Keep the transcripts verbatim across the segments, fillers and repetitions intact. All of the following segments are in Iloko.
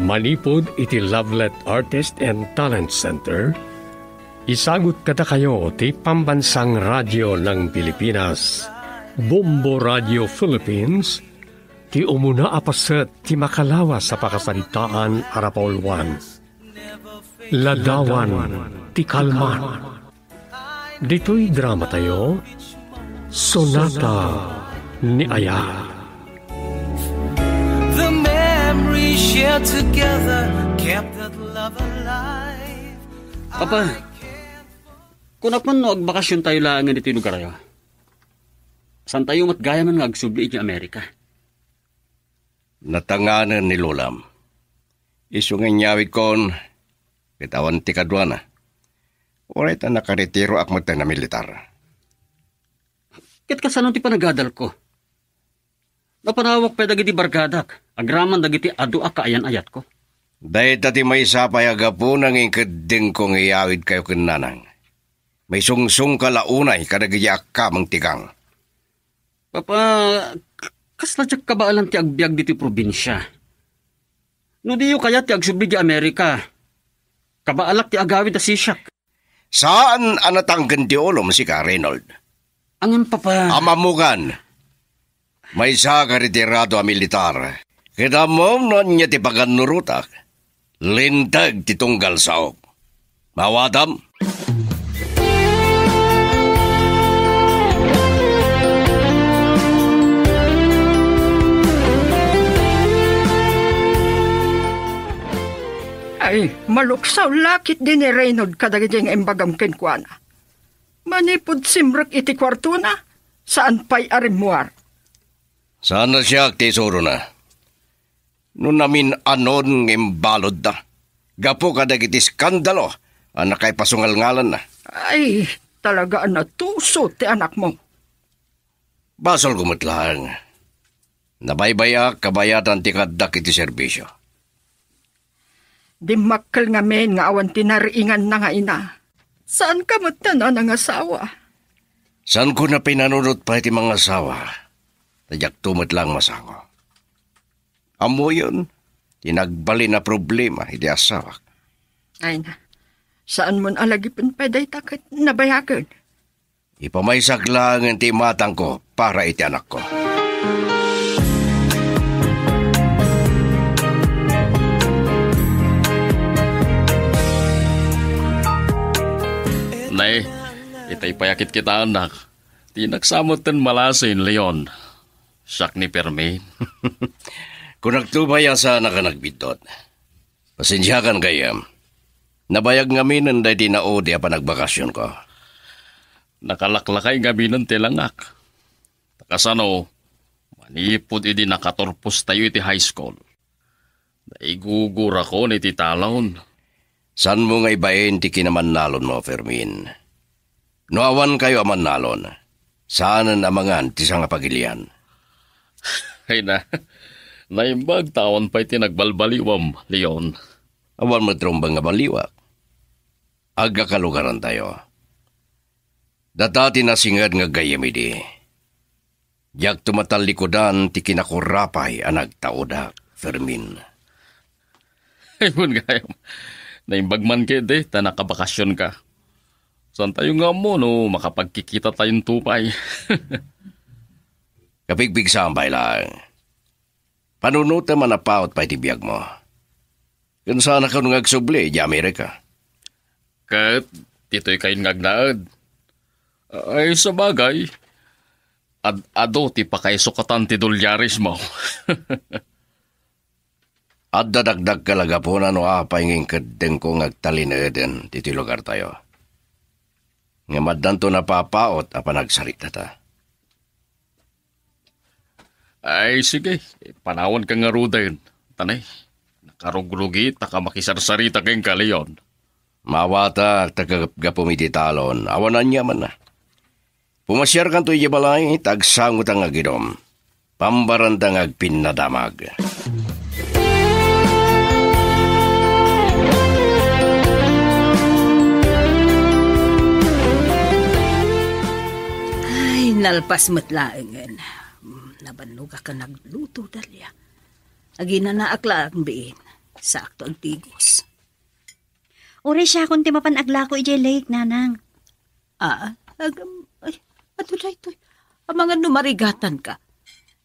Manipud iti Lovelet Artist and Talent Center, isagut kadakayo ti Pambansang Radio ng Pilipinas, Bombo Radio Philippines, ti umuna a paset ti makalawas a pakasaritaan a rapaulwan. Ladawan ti kalman. Ditoy drama tayo, Sonata ni Ayat. The memories shared together kept that love alive. Papa, kunak man no agbakasyon tayo laengen iti lugar tayo. Saan tayo met gayamen nga agsubli iti Amerika? Natanganen ni Lolam. Isu nga inyawidkon, ket awan ti kaduana. Uray ta nakaretiroak met a militar. Ket kasano ti panagadalko? Napanawak pay dagiti barkadak, agraman dagiti adu a kaayan-ayatko. Dayta ti maysa pay a gapuna nga inkeddengko nga iyawidkayo ken nanang. Maisungsongka la unay kadagiti akkameng ti gang. Papa, kasla diak kabaelan ti agbiag ditoy probinsia. No diyo kayat ti agsubli di Amerika, kabaalak ti agawid a sisiak. Saan a natangken ti ulom sika, Reynold? Ngem, Papa. Ammokan. Maysa ka retirado a militar. Ket ammom no ania ti pagannurotak. Linteg ti tunggal saok. Mawatam? Ay, maluksaw la ketdi ni Reynold kadagiti nga imbagam kenkuana. Manipud simrek iti kuartona, saan pay a rimmuar. Saan a siak ti isurona. No namin-anon nga imbaludda, gapu kadagiti iskandalo a nakaipasungalngalanna. Ay, talaga a natuso ti anakmo. Basolko met laeng. Nabaybay-ak kabayatan ti kaaddak iti serbisio. Dimmakkel ngamin nga awan ti nariinganna nga ina. Saanka met a nangasawa? Saanko a pinanunot pay ti mangasawa, ta diakto met laeng masango. Ammoyon ti nagbalin a problema iti asawak. Ay na, saanmon a lagipen pay dayta ket nabayagen. Ipamaysak laengen ti imatangko para iti anakko. Nay, itay pay a kitkitaennak. Ti naksamet ten malasin, Leon. Siak ni Fermin. Kunakto pay a saanak a nagbiddut. Pasensiakan gayyem. Nabayag ngaminen daydi naudi a panagbakasionko. Nakalaklakay ngaminen ti langak. Ta kasano, manipud idi nakaturpostayo iti high school, naigugurakon iti talon. Saanmo nga ibain ti kinamannalonmo, Fermin. No awankayo a mannalon, saanen a mangan ti sangapagilian. Ay na, naimbag ta awan pay ti nagbalbaliwam, Leon. Awan met rumbeng nga baliwak. Agkakalugarantayo. Data ti nasinged nga gayyem idi. Diakto matallikudan ti kinakurapay a nagtaudak, Fermin. Ay, wen gayam. Naimbag man ketdi ta nakabakasionka. Saantayo nga ammo no makapagkikitatayon pay. Kapigpigsaan pay laeng. Panunotem a napaut pay ti biagmo. Ken saanakon nga agsubli idiay Amerika. Ket ditoy kayon nga agnaed. Ay, sabagay, ad-adu ti pakaisukatan ti dolyaresmo. Adda dakdakkel a gapuna no apay nga inkeddengko nga agtalinaeden ditoy lugartayo. Ngem addanto napapaut a panagsaritada. Ay, sige. Panawanka ngaruden. Tanay, nakarugrugit a makisarsarita kenka, Leon. Maawatak ta kagapgapum iti talon, awan aniamanna. Pumasiarkanto idiay balay, ta agsangotan nga agidum. Pambaranta nga agpinnadamag. Ay, nalpas met laengen. Mm, nabannogak a nagluto, Dalia. Aginanaak laeng, biin. Saakto agtigos. Uray siakon ti mapan aglako idiay lake, nanang. Ah, agam, ay, adu daytoy. Amangan no marigatanka.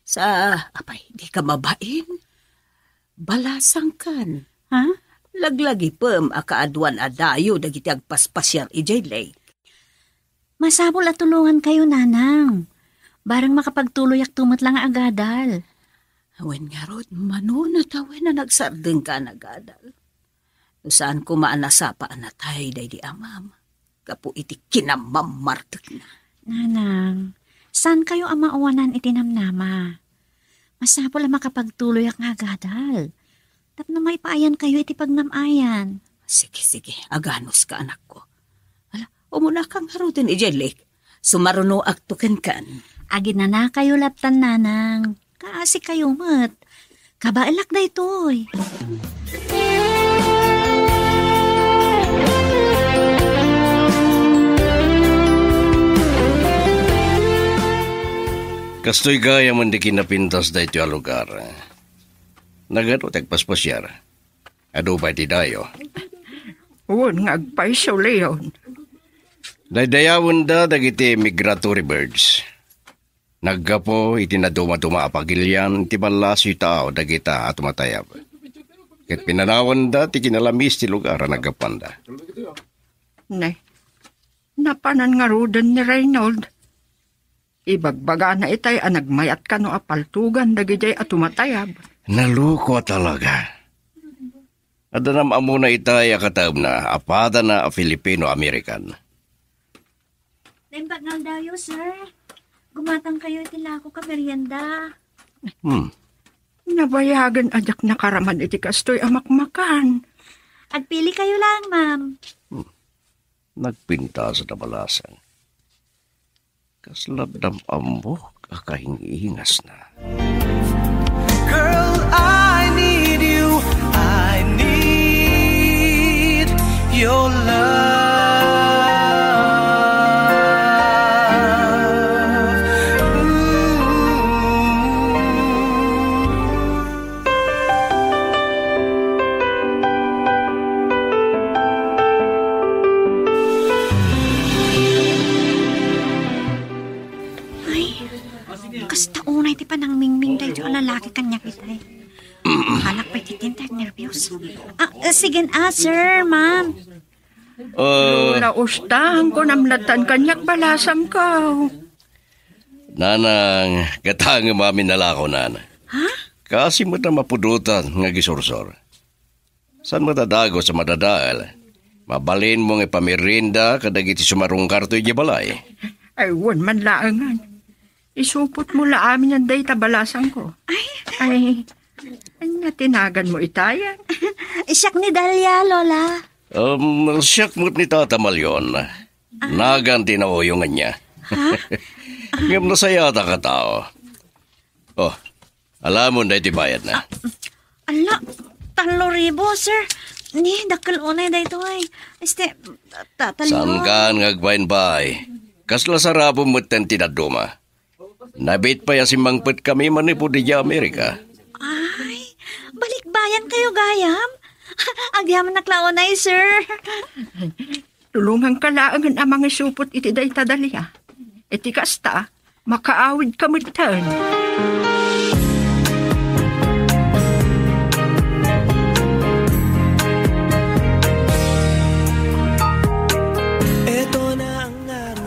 Sa, apay, di ka mabain? Balasangkan. Ha? Laglagipem a kaaduan a dayo dagiti agpaspasiar idiay lake. Masapul a tulongankayo, nanang. Barang makapagtuloyakto met la nga agadal. Wen ngarud, mano natawen a nagsardengka a nagadal? No saan koma a nasapa a natay daydi amam, gapu iti kinamammartekna. Nanang, saankayo a mawanan iti namnama. Masapul a makapagtuloyak nga agadal. Tapno maipaayankayo iti pagnam-ayan. Sige, sige. Aganuska, anakko. Ala, umunaka ngaruden idiay lake. Sumarunoakto kenkan. Aginanakayo lattan, nanang. Kaasikayo met. Kabaelak daytoy. Kastoy gayamen ti kinapintas daytoy a lugar. Nagano ti agpaspasiar? Adu pay ti dayo? Wen nga agpayso, Leon. Daydayawenda dagiti migratory birds. Naggapu iti nadumaduma a pagilian ti ballasiw taaw dagita a tumatayab. Ket pinanawanda ti kinalamis ti lugar a naggapuanda. Ne, napanan ngaruden ni Reynold. Ibagbagana itay a nagmayat kano a paltugan dagidiay a tumatayab. Naloko a talaga. Adda nam-ammona itay a kataebna a padana a Filipino-American. Naimbag nga aldaw, sir. Gumatang kayo iti lako ka merienda. Hmm. Nabayagen a diak nakaraman iti kastoy a makmakan. Agpili kayo lang, ma'am. Hmm. Nagpintas a balasang. Kasla dam-ammok a kaingingasna. Girl, I need you. I need your love. Ooh. Ay, kasta unay ti panangmingming daytoy a lalaki kaniak itay. Halak pay ti tinta, nerbios. Ah, eh, sige, ah, sir, ma'am. Ah, Lola, ustang ko namlatan kaniak balasangko. Nanang, gatangem amin a lakonan. Ha? Kasi met a mapudotan nga agisursor. Saan met a dagus a madadael? Mabalinmo nga ipamerienda kadagiti sumarungkarto idiay balay. Ay, wen man laengen. Isupotmo la amin dayta balasangko. Ay. Ay, ania ti naganmo itayen? Siak ni Dalia, Lola. Um, siak met ni Tata Malion. Ah. Nagan ti nauyonganna. Ha? Ngem nasayatak a tao. Oh, alamon daytoy bayadna. Ala, tallo ribu, sir. Ni, dakkel unay daytoy. Este, ta-, tallo. Saankan nga agbainbay? Kasla sarapom metten ti dadduma. Nabit pay a simmangpetkami manipud idiay Amerika. Ay, balikbayan kayo gayam? Agyamanak la unay, sir. Tulonganka laengen a mangisupot iti dayta, Dalia. Iti kasta, makaawidka metten.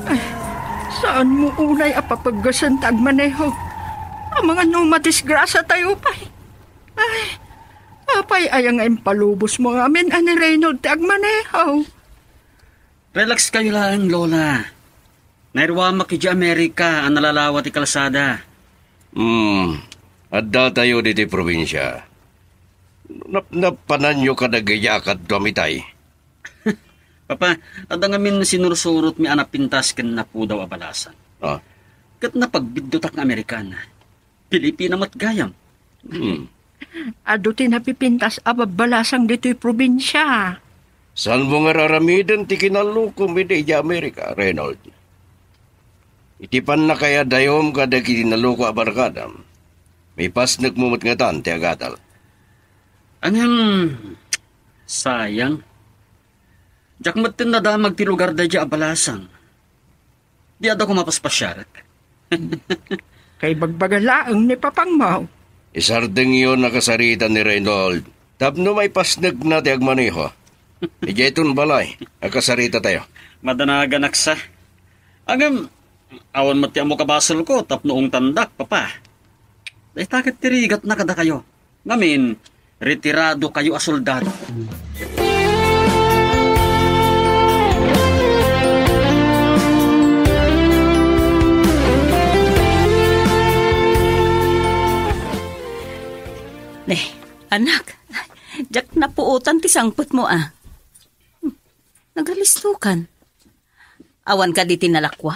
Ay, saanmo unay a papeggasen ta agmaneho? Amangan no madisgrasiatayo pay. Ay, apay aya nga impalubosmo ngamin a ni Reynold ti agmaneho? Relax kayo laeng, Lola. Nairuamak idiay Amerika a nalalawa ti kalsada. Hmm, addatayo ditoy probinsia. Napnapananyo kadagiti a kaduam itay? Papa, adda ngamin sinursurotmi a napintas ken napudaw a balasang. Ah. Ket napagbiddutak nga Amerikana. Pilipina met gayam. Hmm. Adu ti napipintas a babbalasang ditoy probinsia. Saanmo nga ar-aramiden ti kinallokom idi idiay Amerika, Reynold? Iti pannakayadayom kadagiti naloko a barkadam, mipasnekmo met ngatan ti agadal. Ngem, sayang. Diak met nadamag ti lugar daydiay a balasang. Di adda koma paspasiarek. Kaibagbaga laeng ni papangmo. Isardengyo a kasarita ni Reynold tapno maipasnekna ti agmaneho. Idiay ton balay, agkasarita tayo. Madanaganak sa. Ngem, awan met ti ammo kabasolko tapno ungtandak, Papa. Dayta ket ti rigatna kadakayo. Ngamin, retirado kayo a soldado. Ne, anak, diak napuotan ti sangpetmo, a. Hmm, nagalistokan. Awan kadi ti nalakwa?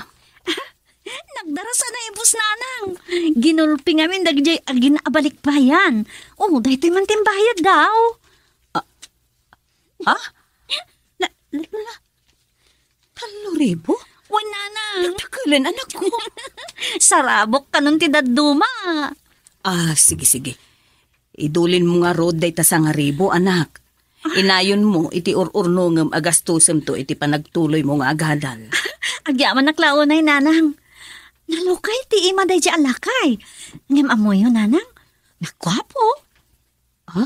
Nagdarasa na ibus, nanang. Ginulpi ngamin dagijay agin-, a balikbayan. Oh, daytoy man ti imbayad daw. Ah, ha? Na, na, na, na. Tallo ribu? Wen, nanang. Nagdakelen, anakko. Sarabok kanon ti dadduma. Ah, sige, sige. Idulinmo ngarud dayta sangaribu, anak. Inayonmo iti ur-urnongem a gastosemto iti panagtuloymo nga agadal. Agyamanak la unay, nanang. Nalukay ti ima daydiay a lakay. Ngem ammoyo, nanang, naguapo. Ha?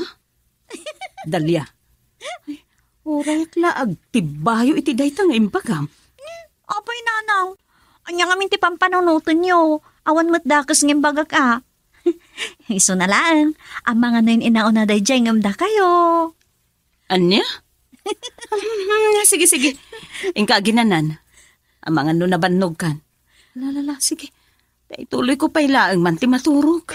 Dalia. Ay, uray la agtibbayo iti dayta nga imbagam. Apay, nanang. Ania ngamin ti pampanunotenyo? Awan met dakes nga imbagak, a. Isuna laeng, amangan no in-inauna daydiay ngem dakayo. Ania? Hmm, sige, sige. Inka aginanan. Amangan no nabannogkan. La, la, la, sige. Ta ituloyko pay laeng man ti maturog.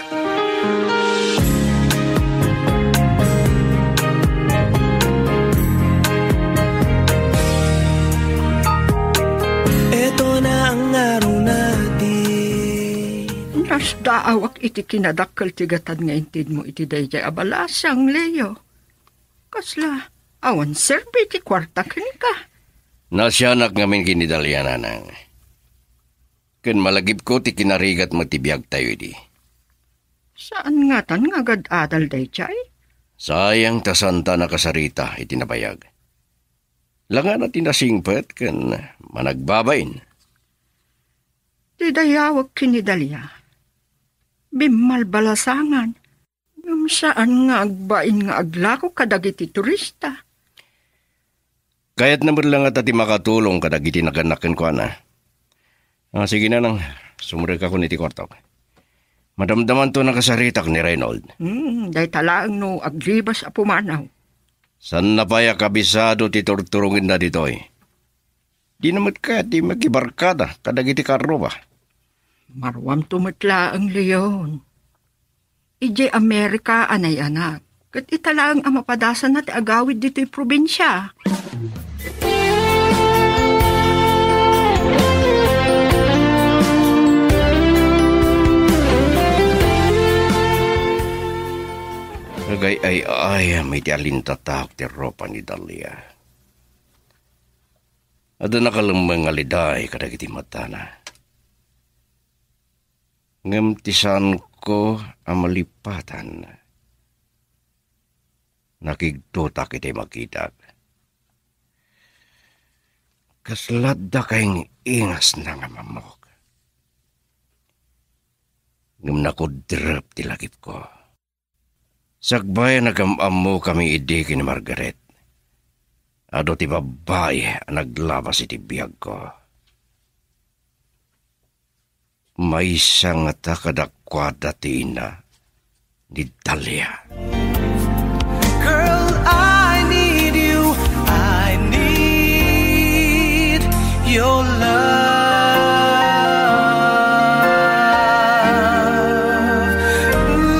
Eto na ang araw natin. Nasdaawak iti kinadakkel ti gatad nga intedmo iti daydiay a balasang, Leo. Kasla, awan serbi ti kuarta kenka? Nasianak ngamin ken ni Dalia, nanang. Ken malagipko ti kinarigat met ti biagtayo idi. Saan ngatan nga agad-adal daydiay? Sayang ta saanta nakasarita iti nabayag. Langana ti nasingpet ken managbabain. Ti dayawek ken ni Dalia, bimmalbalasangan. Ngem saan nga agbain nga aglako kadagiti turista. Kayatna met la ngata ti makatulong kadagiti naganak kenkuana. Ah, sige, nanang, sumrekakon iti kuartok. Madamdamanto nakasaritak ni Reynold. Hmm, dayta laeng no aglibas a pumanaw. Saanna pay a kabisado ti turturongenna ditoy. Dina met kayat ti makibarkada kadagiti karruba. Maruamto met laeng, Leon. Idiay Amerika a nayanak, ket ita laeng a mapadasanna ti agawid ditoy probinsia. Agay-ay-ayam iti alintataok ti rupa ni Dalia. Adda nakalemmeng nga liday kadagiti matana. Ngem ti saanko a malipatan, nakigtotak iti makitak. Kasla adda kaing-ingasna nga mammok. Ngem nakuddrep ti lagipko. Sakbay a nagam-ammokami idi ken ni Margaret, adu ti babbai a naglabas iti biagko. Maysa ngata kadakuada ti ina ni Dalia. Girl, I need you. I need your love. Ooh.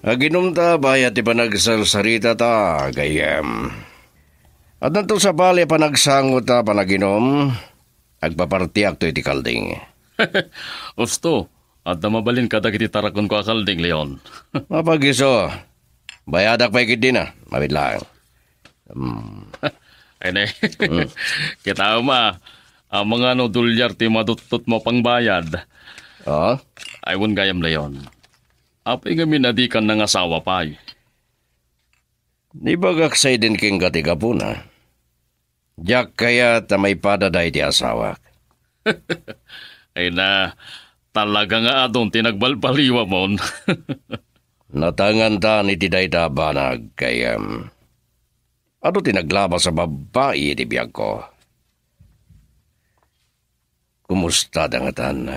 Aginumta, bayat ti panagsarsarita ta, gayyem. Addanto sabali a panagsango ta panaginum, agpapartiakto iti kalding. Usto, adda mabalin kadagiti tarakonko a kalding, Leon. Mapagiso. Bayadak pay ket dina, mabit laeng. Hmm. Ay, ne. Hmm. Kitaem a, amangan no dolyar ti madutdotmo a pangbayad. Ah? Ay, wen gayam, Leon. Apay ngamin a dikan nangasawa pay? Nibagak sa idin kenka ti gapuna. Diak kayat a maipadada iti asawak. Ay na, talaga nga adun ti nagbalbaliwamon. Natangantan iti dayta a banag, kayem. Adu ti naglabas a babbai iti biagko. Kumusta da ngatan?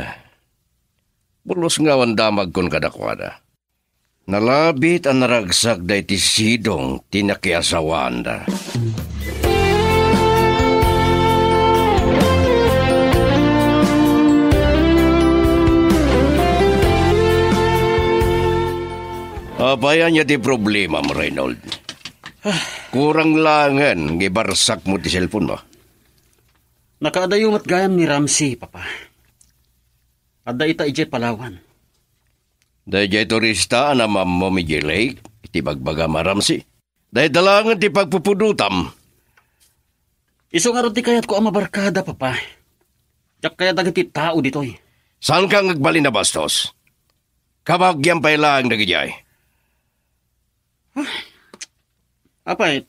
Pulos nga awan damagkon kadakuada. Nalabit a naragsakda iti sidong ti nakiasawaanda. Apay ania ti problemam, Reynold? Kurang laengen nga ibarsakmo ti cellphone mo. Nakaadayo met gayam ni Ramsey, Papa. Adda ita idiay Palawan. Daydiay turista a namammo idiay lake, iti bagbagam a Ramsey. Dayta laengen ti pagpupudotam. Isu ngarud ti kayatko a mabarkada, Papa. Diak kayat dagiti tao ditoy. Saanka nga agbalin a bastos? Kabagiam pay laeng dagidiay. Ah, apay,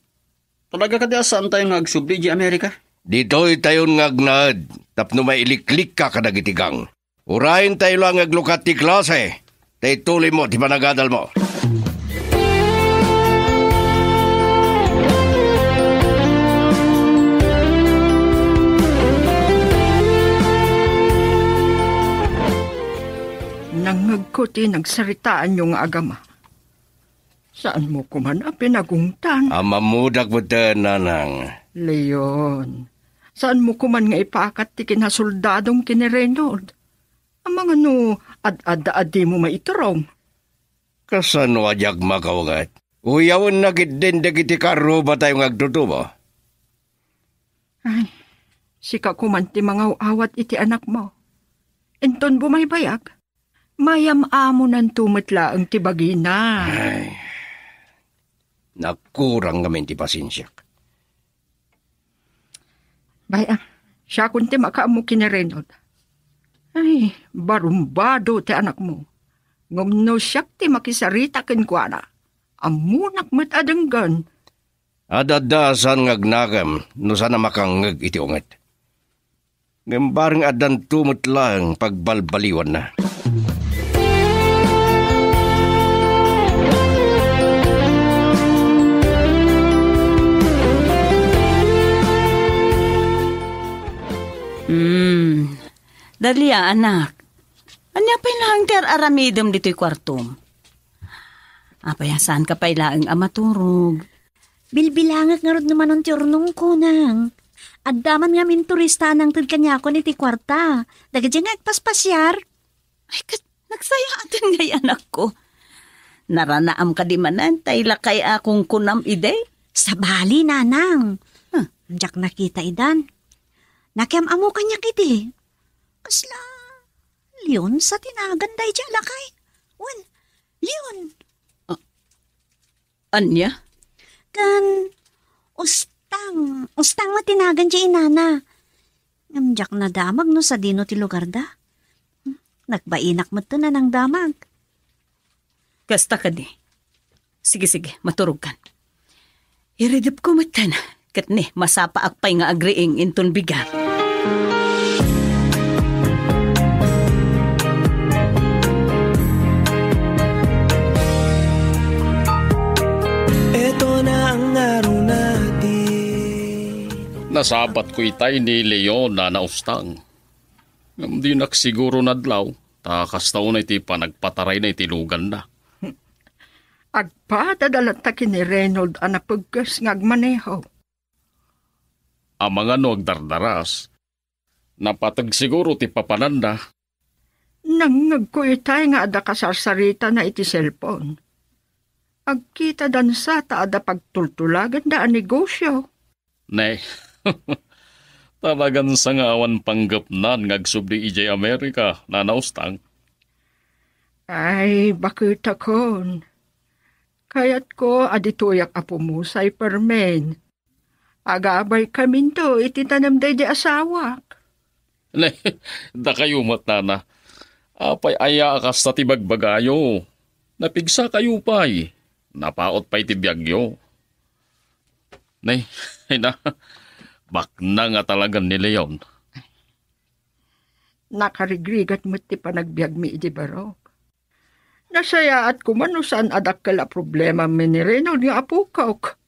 talaga kadi a saantayo nga agsubli idiay Amerika? Ditoytayon nga agnaed tapno mailiklikka kadagiti gang. Urayentayo la nga aglukat ti klase, ta ituloymo ti panagadalmo. Nangngegko ti nagsaritaanyo nga agama. Saanmo koman a pinagungtan? Ammodak metten, nanang. Leon, saanmo koman nga ipakat ti kinasoldadom ken ni Reynold? Amangan no ad-adda a dimo maiturong? Kasano a diak makaunget? Uyawenna ketdin dagiti karrubatayo nga agtutubo. Ay, sika koman ti mangaw-awat iti anakmo. Inton bumaybayag, mayam-amonanto met laeng ti bagina. Ay, nakurang ngamin ti pasensiak. Bay, ah, siakon ti makaammo ken ni Reynold. Ay, barumbado ti anakmo. Ngem no siak ti makisarita kenkuana, ammonak met a denggen. Ad-adda a saan nga agnakem no saan a makangngeg iti unget. Ngem bareng addanto met laeng pagbalbaliwanna. Hmm. Dalia, anak. Ania pay laeng ti ar-aramidem ditoy kuartom? Apay a saanka pay laeng a maturog? Bilbilangek ngarud no manon ti urnongko, nang. Adda man ngamin turista a nangted kaniakon iti kuarta. Dagiti nga agpaspasiar. Ay, ket nagsayaaten ngay anakko. Naranaam kadi manen tay lakay a kunkunam idi? Sabali, nanang. Huh. Diak nakita idan. Nakiam-ammo kaniak idi. Kasla Leon sa ti nagan daydi a lakay. Wen, Leon. Ah, ania? Ken Ustang. Ustang met ti nagan diay inana. Ngem diak nadamag no sadino ti lugarda. Nagbainak metten a nangdamag. Kasta kadi. Sige, sige, maturogkan. Iridepko metten, ket ni, masapaak pay nga agriing inton bigat. Eto na ang araw natin. Nasapatko itay ni Leon a naustang. Ngem dinak siguro nadlaw, ta kasta unay ti panagpatarayna iti luganna. Agpadada latta ken ni Reynold a napegkes nga agmaneho. Amangan no agdardaras, napateg siguro ti papananna. Nangngegko itay nga adda kasarsaritana iti cellphone. Agkitadansa ta adda pagtultulagenda a negosio. Ne, talagan sa nga awan panggepnan nga agsubli idiay Amerika, Nana Ustang. Ay, baketakon. Kayatko a ditoyak a pumusay, Fermin. Agabaykaminto iti tanem daydi asawak. Ne, dakayo met, nana. Apay aya a kasta ti bagbagayo? Napigsakayo pay. Napaot pay ti biagyo. Ne, ina, baknang a talagan ni Leon. Nakarigrigat met ti panagbiagmi idi barok. Nasayaat koma no saan a dakkel a problemami ni Reynold nga apokok.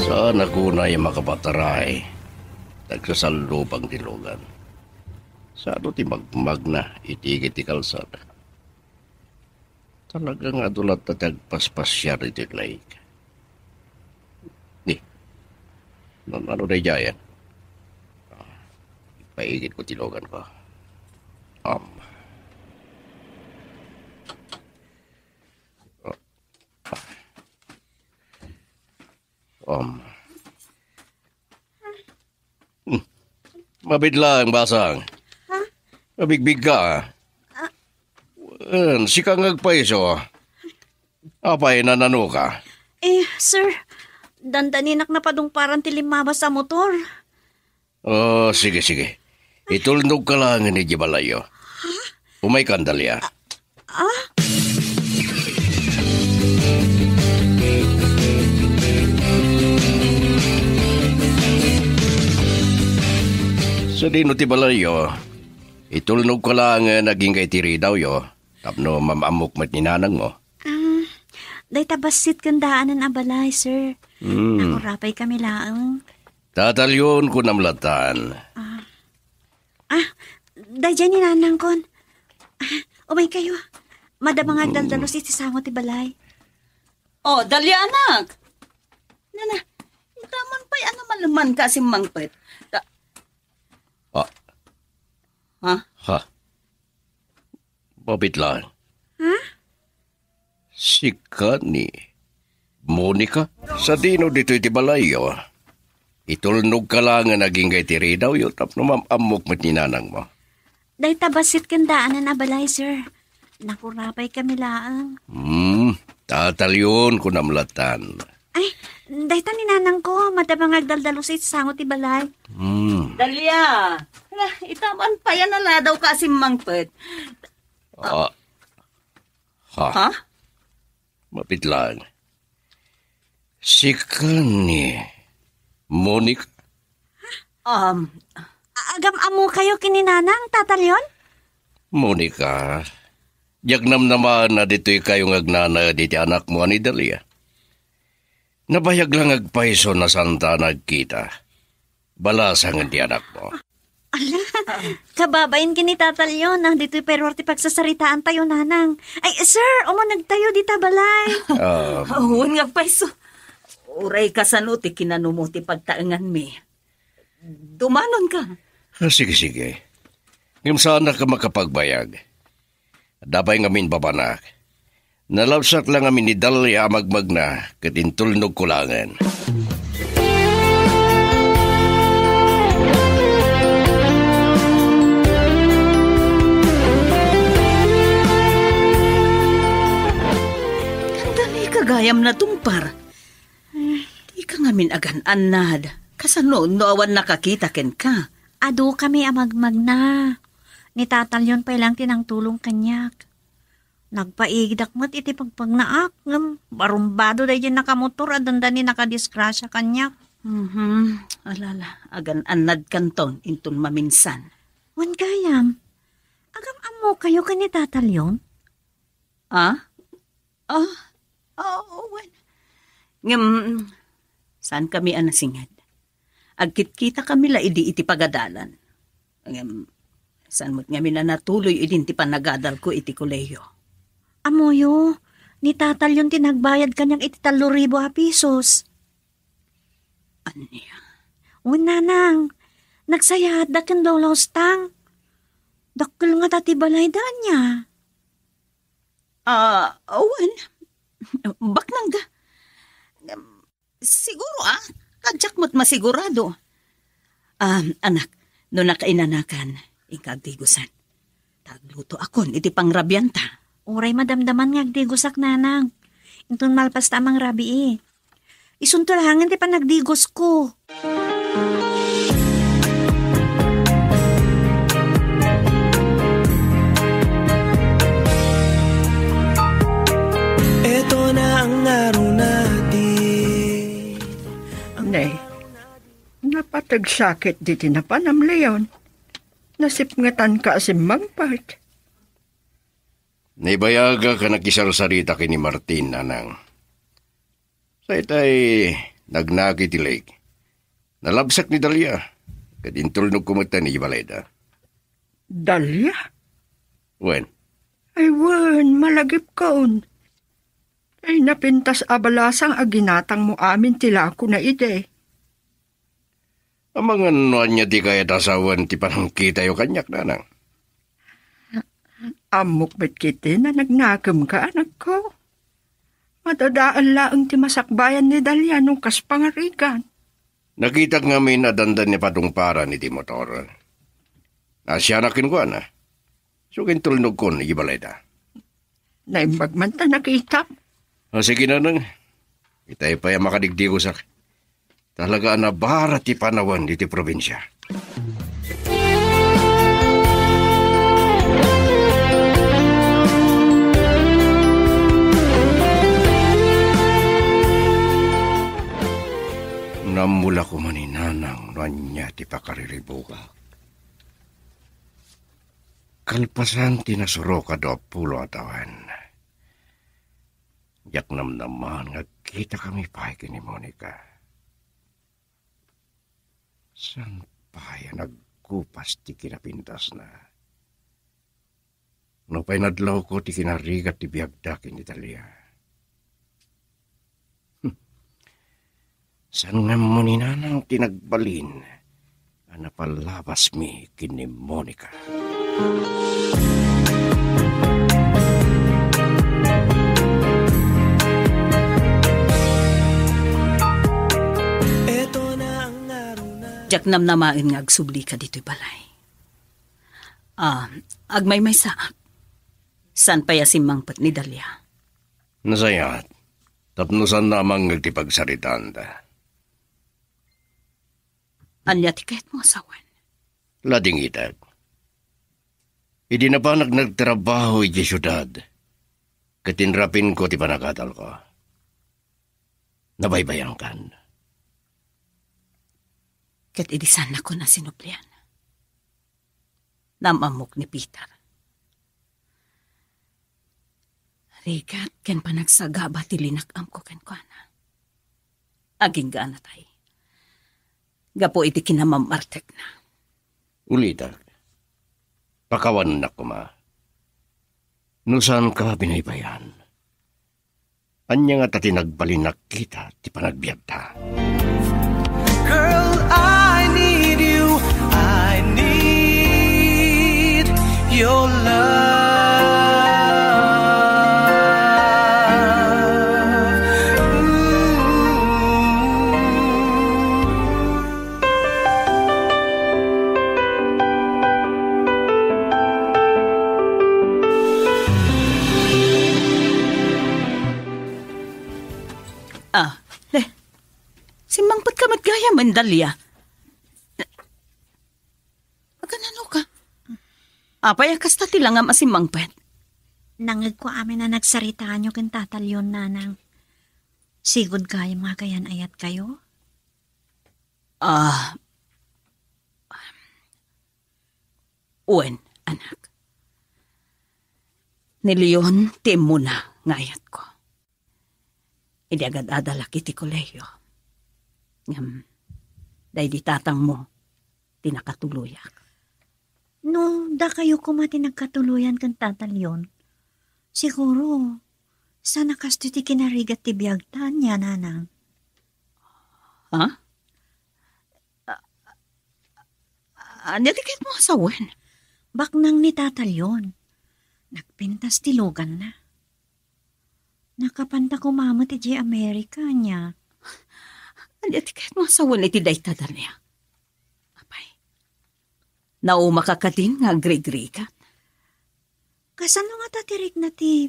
Saan a kunay a makapataray. Nagsasallubang ti lugan. Saan ti magmagna iti igid ti kalsada? Talaga nga adu latta ti agpaspasiar iti lake. Di. Nano daydiay? Ah, ipaigid ko ti lugan ko. Um. Um. Hmm. Mabitlang, Basang. Ha? Mabigbigka. Ah. Wen, sika nga agpayso. Apay, nananoka? Eh, sir, dandaninak napadungparan ti limmabas a motor. Oh, sige, sige. Itulnogka laengen idiay balayyo. Umaykan, Dalia. Ah? Sadino ti balayyo? Itulnogka laengen agingga iti ridawyo tapno mam-ammok met ni nanangmo. Ah, dayta bassit ken daanen a balay, sir. Hmm. Nakurapay kami laeng. Tatalyon kunam latan. Ah. Ah, daydiay ni nanangkon. Ah, umaykayo. Madama nga agdaldalus iti sango ti balay. Oh, Dalia, anak. Nana, itaman pay a namalemanka a simmangpet. Ta- Ah. Ha? Ha? Mabitlang. Ha? Sika ni Monica? Sadino ditoy ti balayyo? Itulnogka laengen agingga iti ridawyo tapno mam-ammok met ni nanangmo. Dayta bassit ken daanen a balay, sir. Nakurapay kami laeng. Hmm, tatalyon kunam latan. Ay, dayta ni nanangko, madama nga agdaldalus iti sango ti balay. Hmm. Dalia, ala, itaman pay a naladawka a simmangpet. Ah. Ha? Ha? Mabitlang. Sika ni Monica? Um, agam-ammokayo ken ni nanang, Tatalyon? Monica, diak namnamaen a ditoykayo nga agnanaed iti anakmo a ni Dalia. Nabayag lang agpayso a saantayo a nagkita. Balasangen ti anakmo. Ala, kababain ken ni Tatalyon, ditoy pay ruar ti pagsasaritaantayo, nanang. Ay, sir, umunegtayo dita balay. Ah. Wen nga agpayso. Uray kasano ti kinanumo ti pagtaenganmi. Dumanonka. Ah, sige, sige. Ngem saanak a makapagbayag. Adda pay ngamin babanak. Nalabsak lang ngamin ni Dalia a magmagna ket intulnogko laengen. Kanda ni kagayam natungpar. Dika ngamin agan-annad. Kasano no awan nakakita kenka? Adu kami a magmagna. Ni Tatalyon pay lang ti nangtulong kaniak. Nagpaigidak met iti pagpagnaak, ngem barumbado daydi nakamotor a dandani nakadisgrasia kaniak. Mhm. Alala, agan-annadkanton inton maminsan. Wen gayam, agam-ammokayo ken ni Tatalyon? Ah? Ah? Ah, wen. Ngem, saan kami a nasinged? Agkitkita kami la idi iti pagadalan. Ngem, saan met ngamin a natuloy idin ti panagadalko iti kolehiyo? Ammoyo, ni Tatalyon ti nagbayad kaniak iti tallo ribu a pisos. Ania? Wen, nanang, nagsayaatda ken Lolo Stang. Dakkel ngata ti balayda, ania? Ah, wen. Baknangda. Siguro, ah, kadiak met masigurado. Ah, anak, no nakainanakan, Inka agdigosan. Ta aglutoakon iti pangrabianta. Uray madamdaman nga agdigosak, nanang. Inton malpasta a mangrabii. Isunto laengen ti panagdigosko. Eto na ang ngaruna ti Ne, napateg sakit diti napanam, Leon. Nasipngetanka a simmangpet. Naibayagak a nakisarsarita ken ni Martin, nanang. Say tay nagnaki ti lake. Nalabsak ni Dalia, ket intulnogko met idiay balayda. Dalia? Wen. Ay wen, malagipkon. Ay napintas a balasang a ginatangmo amin ti lakona idi. Amangan no ania ti kayat a sawen ti panangkitayo kaniak, nanang. Ammok met ketdi a nagnakemka, anakko. Madadael laeng ti masakbayan ni Dalia no kas pangarigan. Nakitak ngamin a dandani patungparan iti motor. Naasianak kenkuana. Isu ket intulnogkon idiay balayda. Naimbag man ta nakitam. O, sige, nanang. Itay pay a makadigdigosak. Talaga a nabara ti panawen iti probinsia. Nammula koma ni nanang no ania ti pakariribukak. Kalpasan ti nasurok a duapulo a tawen, diak namnama nga agkitakami pay ken ni Monica. Saan pay a nagkupas ti kinapintasna? Nupay nadlawko ti kinarigat ti biagda ken ni Dalia. Hmm. Saan ngammo ni nanang ti nagbalin a napalabasmi ken ni Monica? Diak namnamaen nga agsublika ditoy balay. Ah, agmaymaysaak. Saan pay a simmangpet ni Dalia? Nasayaat, tapno saanna a mangngeg ti pagsaritaanda. Ania ti kayatmo a sawen? Ladingitak. Idi napanak nagtrabaho idiay siudad, ket inrapinko ti panagadalko. Nabaybayankan. Ket idi saannakon a sinublian, naam-ammok ni Peter. Rigat ken panagsagaba ti linak-amko kenkuana. Agingganatay gapu iti kinamammartekna. Ulitek, pakawanennak koma. No saanka binaybayan, ania ngata ti nagbalin a kita ti panagbiagta? Girl, I need you. I need your love. Ooh. Ah, le. Simmangpetka met gayam, Dalia. Agananoka? Apay a kasta ti langam a simmangpet? Nangngegko amin a nagsaritaanyo ken Tata Leon, nanang. Sigud gayam nga agayan-ayatkayo? Ah, wen, anak. Ni Leon ti immuna nga ayatko. Idi agad-adalak iti kolehiyo. Ngem, daydi tatangmo ti nakatuloyak. No, dakayo koma ti nagkatuloyan ken Tata Leon, siguro, saan a kastoy ti kinarigat ti biagta, ania, nanang? Ha? A-, ania ti kayatmo a sawen? Baknang ni Tata Leon. Nagpintas ti luganna. Nakapanta koma met idiay Amerika, ania? Ania ti kayatmo a sawen iti dayta, Dalia? Apay, Ta umakakadin nga agrigrigat. Kasano nga ta ti rikna ti,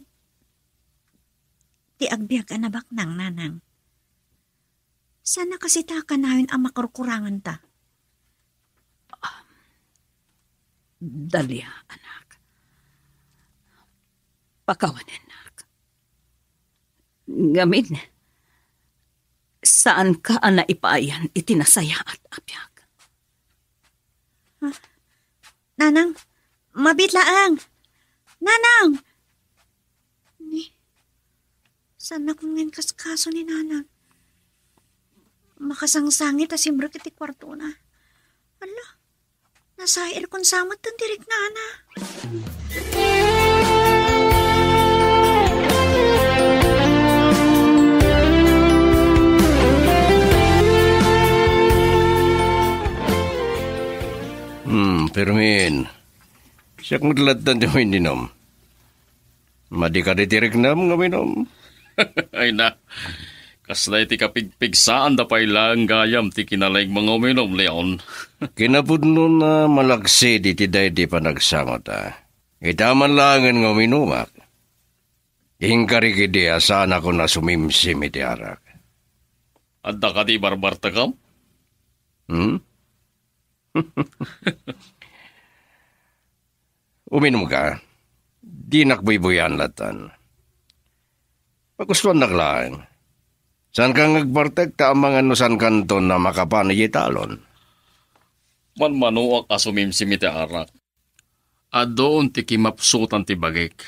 ti agbiag a nabaknang, nanang? Saan a kasi ta kanayon a makurkuranganta? Dalia, anak. Pakawanennak. Ngamin, saanka a naipaayan iti nasayaat a biag. Ah, Nanang, mabiit laeng. Nanang! Ni, saan a kun nga inkaskaso ni Nanang? Makasangsangit a simrek iti kuartona. Ala, nasayaat kun sa met ti riknana. Hmm, Fermin. Siak met lattan ti uminom. Madi kadi ti riknam nga uminom? Ay na, kasla iti kapigpigsaanda pay laeng gayam ti kinalaing nga uminom, Leon. Kinapudnona, malaksid iti daydi panagsangota. Ita man laengen nga uminumak, inkarik idi a saanakon a sumimsim iti arak. Adda kadi barbartekam? Hmm? Uminumka. Dinak buybuyan lattan. Pagustuannak laeng. Saanka nga agbartek ta amangan no saankanton a makapan idiay talon. Manmanoak a sumimsim iti arak. Adun ti kimapsutan ti bagik.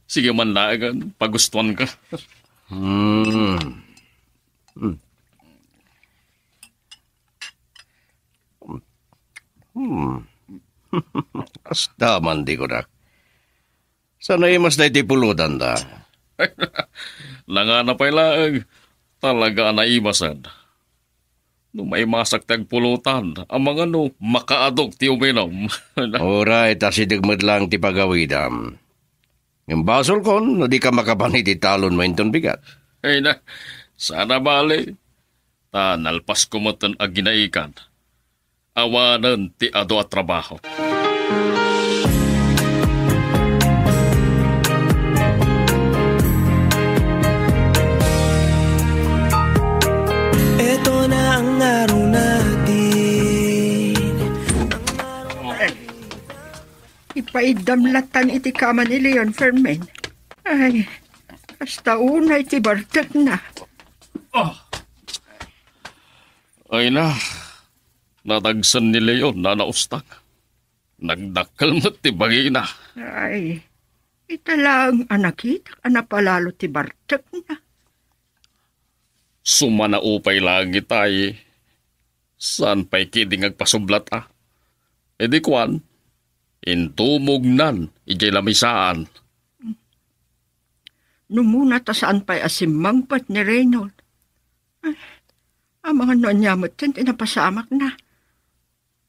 Sige man laengen, pagustuanka. Hmm. Hmm. Hmm. Kasta man di kunak. Saan a naimas daydi pulotanda? Nangana pay laeng. Talaga a naimasen. No maimasak ti agpulotan, amangan no makaaduk ti uminum. Uray, ta asideg met laeng ti pagawidam. Ngem basolkon no dika makapan iti talonmo inton bigat. Ay na, saan a bale. Ta nalpasko met ti aginaikan. Awanen ti adu a trabaho. Eto na ang araw natin. Ipaiddam lattan iti kama ni Leon, Fermin. Ay, kasta unay ti bartekna. Ah. Ay na, nadagsen ni Leon, Nana Ustang. Nagdakkel met ti bagina. Ay, ita laeng a nakitak a napalalo ti bartekna. Sumanaupay laeng itay. Saan pay ketdi nga agpasublat a? Idi kuan, intumognan idiay lamisaan. No muna ta saan pay a simmangpet ni Reynold. Ay, amangan no ania met ti napasamakna.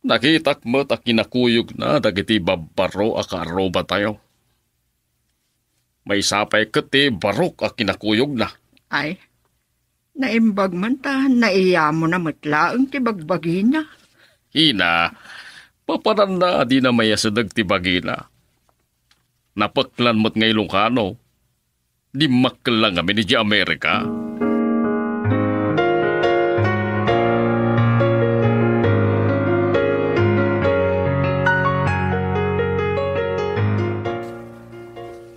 Nakitak met a kinakuyogna dagiti babbaro a kaarrubatayo. Maysa pay ket ti barok a kinakuyogna. Ay, naimbag man ta naiyamona met laeng ti bagbagina. Ina, papananna a dina maiyasideg ti bagina. Napeklan met nga Ilocano. Dimmakkel la ngamin idiay Amerika.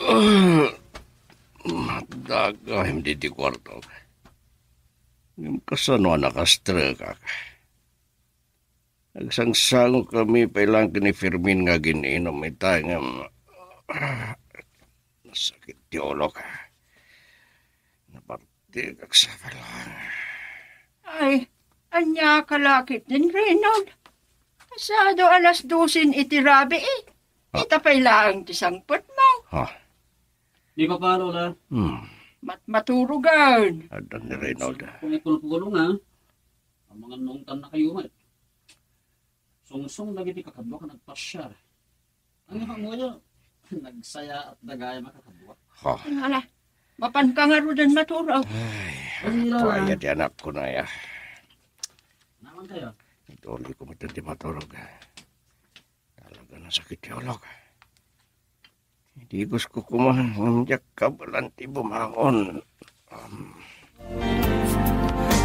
Ah, madagayam ditoy kuarto. Ngem kasano a nakastrekak? Nagsangsangok kami pay laeng ken ni Fermin nga agin-inum ita ngem, ah, nasakit ti ulok. Napartikak sa pay laeng. Ay, ania ka la ketdin, Reynold? Kasado alas dosen iti rabii. Ah. Ita pay laeng ti sangpetmo. Ah. Di ba pa, Lola? Hmm. Mat-, maturogan. Adda ni Reynold. Kung ipulpulong, ha? Amangan no ungtan na kayo met. Sungsong dagiti kakaduak a nagpasiar. Ania kamuyo? Nagsayaat dagayam a kakaduak. Ha. Ala, mapanka ngaruden maturog. Ay, ay, aya ti anakko na ya. Naman kayo? Ituloy ko met ti maturog. Talaga nasakit ti ulok. Idigos ko koma ngem diak kabaelan ti bumangon. Um.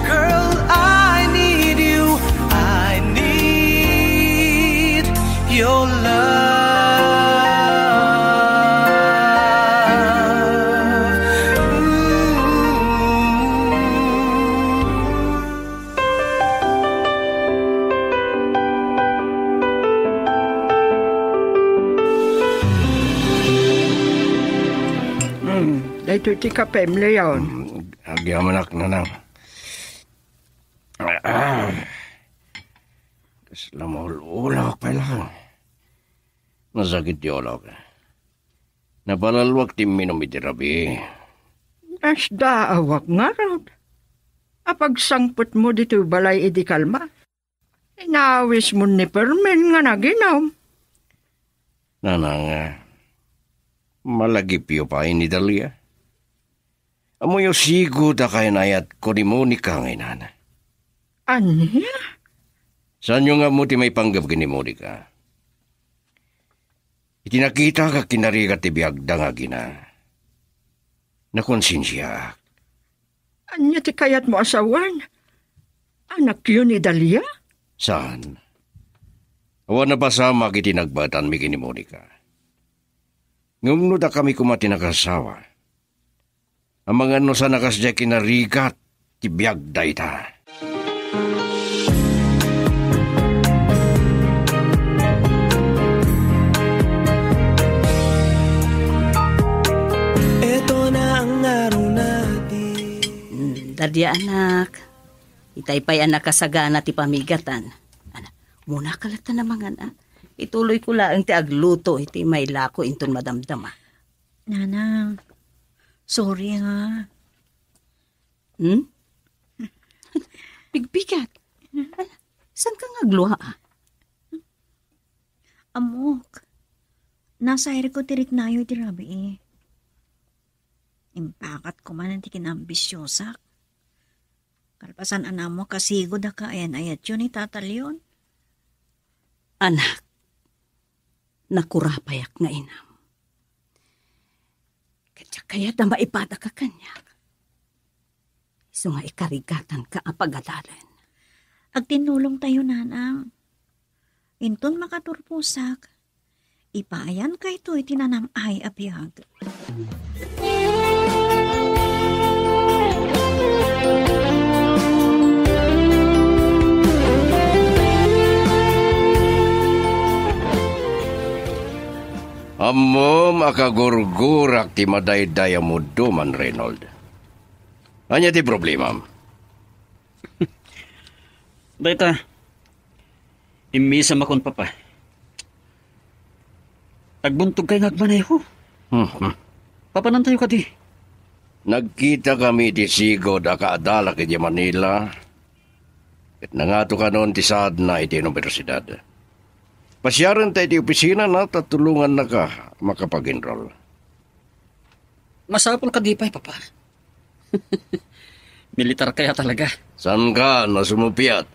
Girl, I need you. I need your love. Ooh. Hmm, daytoy ti kapem, Leon. Hmm, agyamanak, nanang. Ah, kasla maul-ulak pay lang. Nasakit ti ulok. Napalalwak ti imminum iti rabii. Nasdaawak ngarud. Apagsangpetmo ditoy balay idi kalma. Inawismo ni Fermin nga naginum. Nanang, malagipyo pay ni Dalia. Ammoyo sigud a kayan-ayatko ni Monica nga inana. Ania? Saanyo nga ammo ti maipanggep ken ni Monica? Iti nakitak a kinarigat ti biagda nga agina, nakonsensiaak. Ania ti kayatmo a sawen? Anakyo ni Dalia? Saan. Awan a pasamak iti nagbaetanmi ken ni Monica. Ngem no dakami koma ti nakasawa, amangan no saan a kasdiay kinarigat ti biag dayta. Eto na ang araw natin. Hmm, Dalia, anak. Itay pay a nakasagana ti pamigatan. Ana, umuna ka latta a mangan, a? Ituloy ko laeng ti agluto iti mailako inton madamdama. Nanang, sorry nga. Hmm? Pigpigat. Saan ka nga agluha, a? Ammok, nasairko ti riknayo iti rabii. Impakat ko man ti kinaambisiosak. Kalpasan a nammo, kasigud a kaayan-ayatyo ni Tata Leon. Anak, nakurapayak nga inam. Ket diak kayat a maipadaka kaniak. Isu nga ikarigatanka a pagadalen. Agtinnulongtayo, nanang. Inton makaturposak, ipaayanka iti nanam-ay a biag. Ammom a kagurgurak ti madayday a muduman, Reynold. Ania ti problemam? Dayta, immisem a kun, Papa. Agbuntogkay nga agmaneho. Mhm. Papanantayo kadi? Nagkitakami iti sigud a kaadalak idiay Manila, ket nangatokanon ti saadna iti universidad. Pasiarenta iti opisinana ta tulongannaka makapag-enroll. Masapul kadi pay, Papa. Militar kaya talaga? Saanka a sumupiat?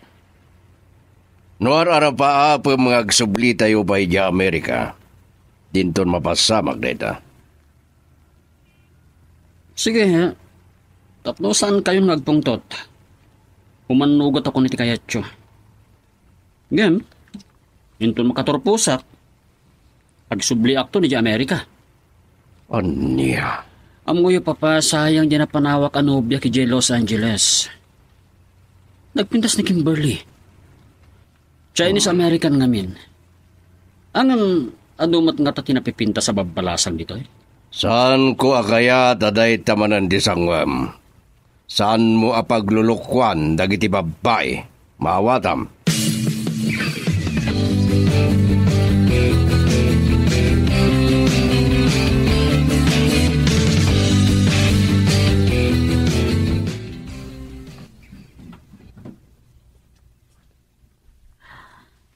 No ar-arapaapem nga agsublitayo pay idiay Amerika, dinton mapasamak dayta. Sige, ha? Tapno saankayon nga agpungtot, umannugotako iti kayatyo. Ngem, inton makaturposak, agsubliakto idiay Amerika. Ania? Ammoyo, Papa, sayang diay napanawak a nobiak idiay Los Angeles. Nagpintas ni Kimberly. Chinese American ngamin. Ngem, adu met ngata ti napipintas a babbalasang ditoy? Saanko a kayat a dayta manen ti sanguem. Saanmo a paglulukoan dagiti babbai. Maawatam.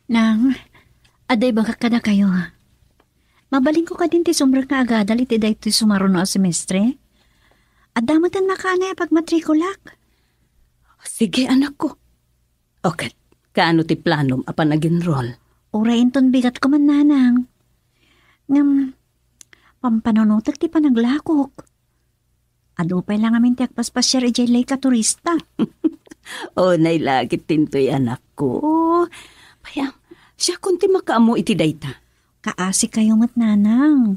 Nang, adda ibagak kadakayo. Mabalinko kadin ti sumrek nga agadal iti daytoy sumaruno a semestre? Adda metten makaanay a pagmatrikulak. Sige, anakko. O ket, kaano ti planom a panag-enroll? Uray inton bigat ko man, nanang. Ngem, pampanunotek ti panaglakok. Adu pay la ngamin ti agpaspasiar idiay lake a turista. Unay la ket tintoy, anakko. Payam, siakon ti makaammo iti dayta. Kaasikayo met, nanang.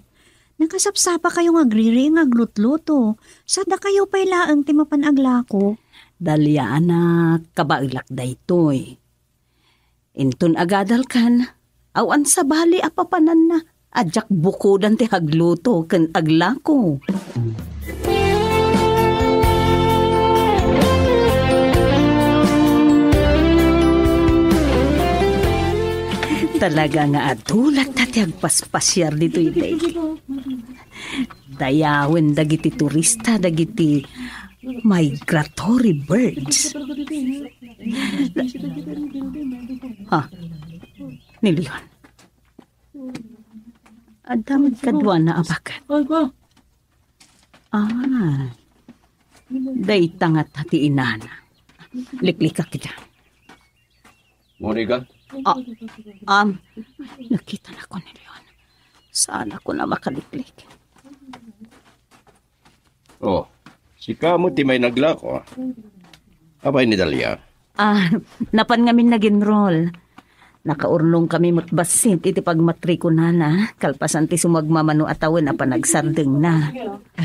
Nakasapsapakayo nga agriri nga aglutluto. Sadakayo pay laeng ti mapan aglako. Dalia, anak, kabaelak daytoy. Inton agadalkan, awan sabali a papananna a diak bukodan ti agluto ken aglako. Talaga nga adu latta ti agpaspasiar ditoy lake. Dayawen dagiti turista dagiti migratory birds. Ha? Ni Leon. Adda met kaduana a baket. Ah. Dayta ngata ti inana. Liklikak ida. Monica? Ah, am, nakitanako ni Leon. Saan ako na makaliklik. Oh, sika met ti may naglako, ah. Apay ni Dalia? Ah, napan ngamin nag-enroll. Nakaurnongkami met bassit iti pagmatrikulana, kalpasan ti sumagmamano a tawen a panagsardengna.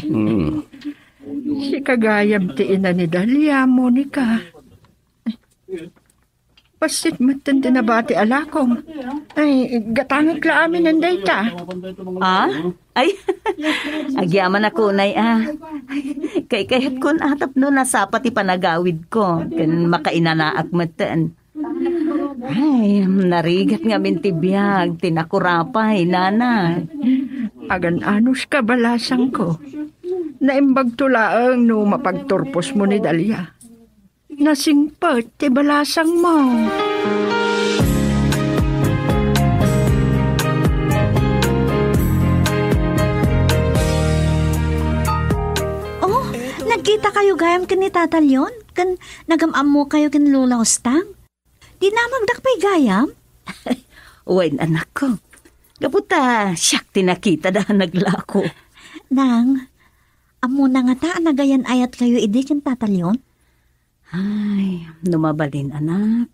Hmm. Sika gayam ti ina ni Dalia, Monica. Bassit metten ti nabati a lakom. Ay, gatangek la aminen dayta. Ah? Ay, agyamanak unay, ah. Kaykayatkon a tapno nasapa ti panagawidko, ken makainanaak metten. Ay, narigat ngamin ti biag, ti nakurapay, nana. Agan-anos ka, balasangko. Naimbagto laeng no mapagturposmo ni Dalia. Nasingpet ti balasangmo. Oh, nagkita kayo gayam ken ni Tata Leon? Ken nagam-ammo kayo ken Lola Hustang? Dinamagdak pay gayam? Wen, anakko. Gapu ta siak ti nakita da naglako. Nang, ammona ngata a nagayan-ayat kayo idi ken Tata Leon? Ay, no mabalin, anak,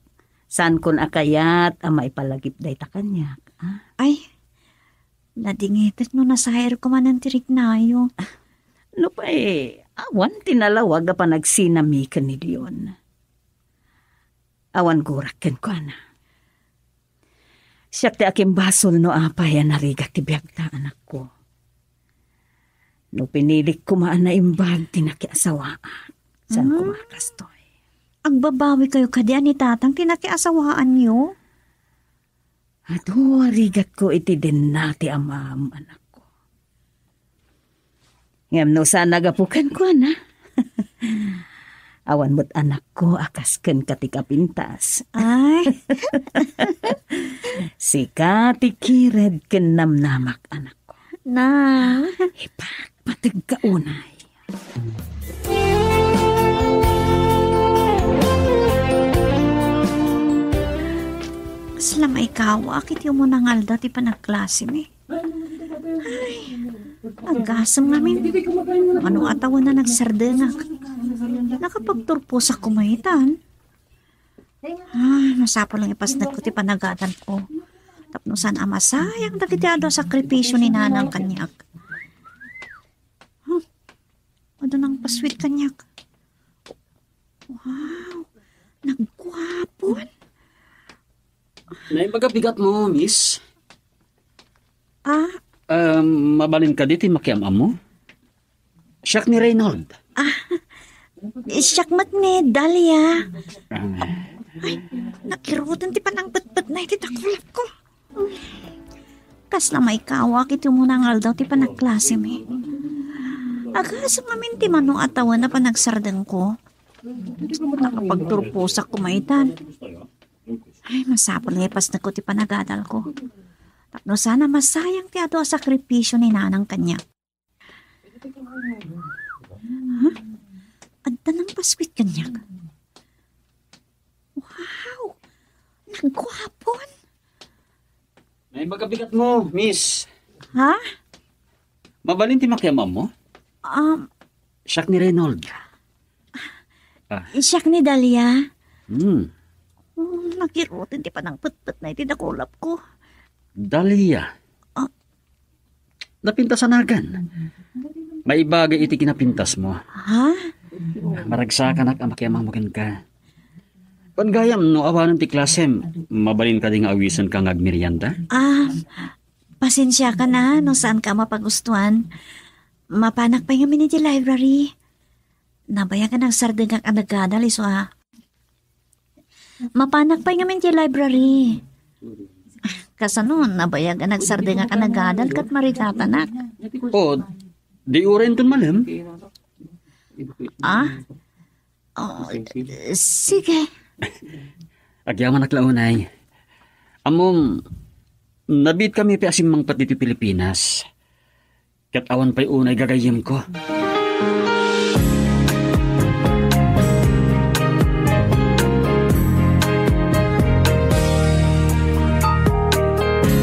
saankon a kayat a maipalagip dayta kaniak, ah. Ay, nadingitek no nasairko manen ti riknayo. Nupay, awan ti nalawag a panagsinami ken ni Leon. Awan gurak kenkuana. Siak ti akimbasol no apay a narigat ti biagta, anakko. No pinilik koma a naimbag ti nakiasawaak, saan Hmm? koma a kastoy. Agbabawi kayo kadi a ni Tatang ti nakiasawaanyo? Adu a rigatko iti denna ti amam, anakko. Ngem no saan a gapu kenkuana, awan met anakko a kas kenka ti kapintas. Ay. Sika ti kired ken namnamak, anakko. Na. Ipakpategka unay. Kasla maikawak iti umuna nga aldaw ti panagklasemi. Ay, agasem ngamin. Mano a tawen a nagsardengak. Nakapagturposak koma itan. Ah, masapul nga ipasnek ko ti panagadal ko. Tapno saan a masayang dagiti adu a sakripisio ni Nanang kaniak. Huh, adda nangpassuit kaniak. Wow, nagguapon. Naimbag a bigatmo, miss? Ah? Um, mabalin kadi ti makiam-ammo? Siak ni Reynold. Ah, siak met ni Dahlia. Ah. Ay, nakirutan ti panangpetpetna iti takulapko. Kasla maikawak iti umuna nga aldaw ti panagklasemi. Agasem ngamin ti mano a tawen a panagsardengko. Nakapagturposak koma itan. Ay, masapul nga ipasnekko ti panagadalko. Tapno saan a masayang ti adu a sakripisio ni Nanang kaniak. Huh? Adda nangpassuit kaniak. Wow! Nagguapon! Ay, magabigat mo, miss. Ha? Mabalin ti makiamam mo? Um, Siak ni Reynold. Ah. Siak ni Dahlia. Hmm. Oh, nakirutin ti panangpetpet na iti dakulap ko. Dahlia? Ah. Napintasanagan. Maibagay iti kinapintas mo. Ha? Maragsakanak a makiamam mo kenka. Wen gayam, no awanen ti klasem, mabalin kadi nga awisenka nga agmerienda? Ah, pasensiakan a no saanka a mapagustuan. Mapanak pay ngamin iti library. Nabayag a nagsardengak a nagadal isu a. Mapanak pay ngamin iti library. Kasano, nabayag a nagsardengak a nagadal ket marigatanak. O, di uray inton malem? Ah? Oh, sige. Agyamanak la unay. Ammom, nabiit kami pay a simmangpet ditoy Pilipinas. Ket awan pay unay gagayyemko.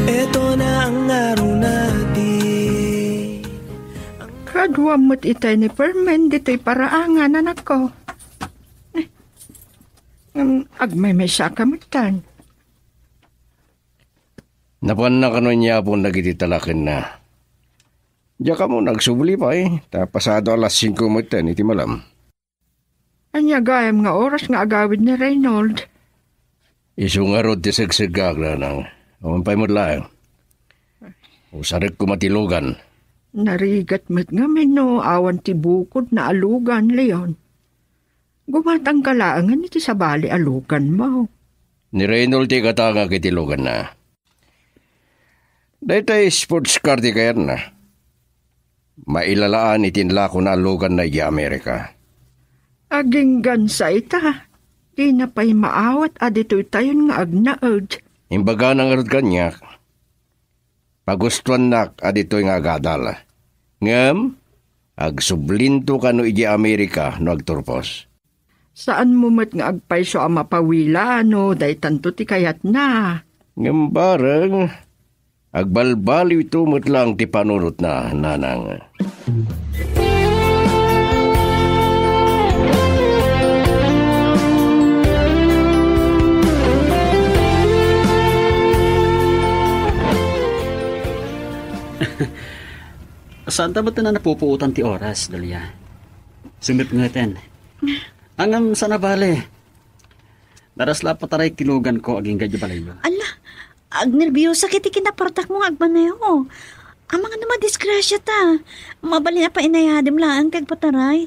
Eto na ang ngaruna ti Kaduam met itay ni Fermin ditoy paraangan, anakko. Ngem agmaymaysa ka metten. Napanna kano ni Apo dagiti talakenna. Diak ammo no agsubli pay, ta pasado alas singko metten iti malem. Ania gayam nga oras nga agawid ni Reynold? Isu ngarud ti segseggak, nanang. Awan pay met laeng. Usarek koma ti lugan. Narigat met ngamin no awan ti bukodna a lugan, Leon. Gumatangka laengen iti sabali a luganmo. Ni Reynold ti ikatangak iti luganna. Daytoy sports car ti kayatna. Mailalaan iti inlakona a luganna idiay Amerika. Aginggansa ita. Dina pay maawat a ditoytayon nga agnaed. Imbagana ngarud kaniak, pagustuannak a ditoy nga agadal. Ngem, agsublinto kano idiay Amerika no agturpos. Saanmo met nga agpayso a mapawila no daytanto ti kayatna. Ngem bareng, agbalbaliwto met laeng ti panunotna, nanang. Saanta met a napupuotan ti oras, Dahlia. Sumipngeten. Ngem saan a bale. Daras la a pataray ti luganko agingga idiay balayyo. Ala, agnerbiosak iti kinapartakmo nga agmaneho. Amangan no madisgrasiata. Mabalin a painayadem laeng ti agpataray.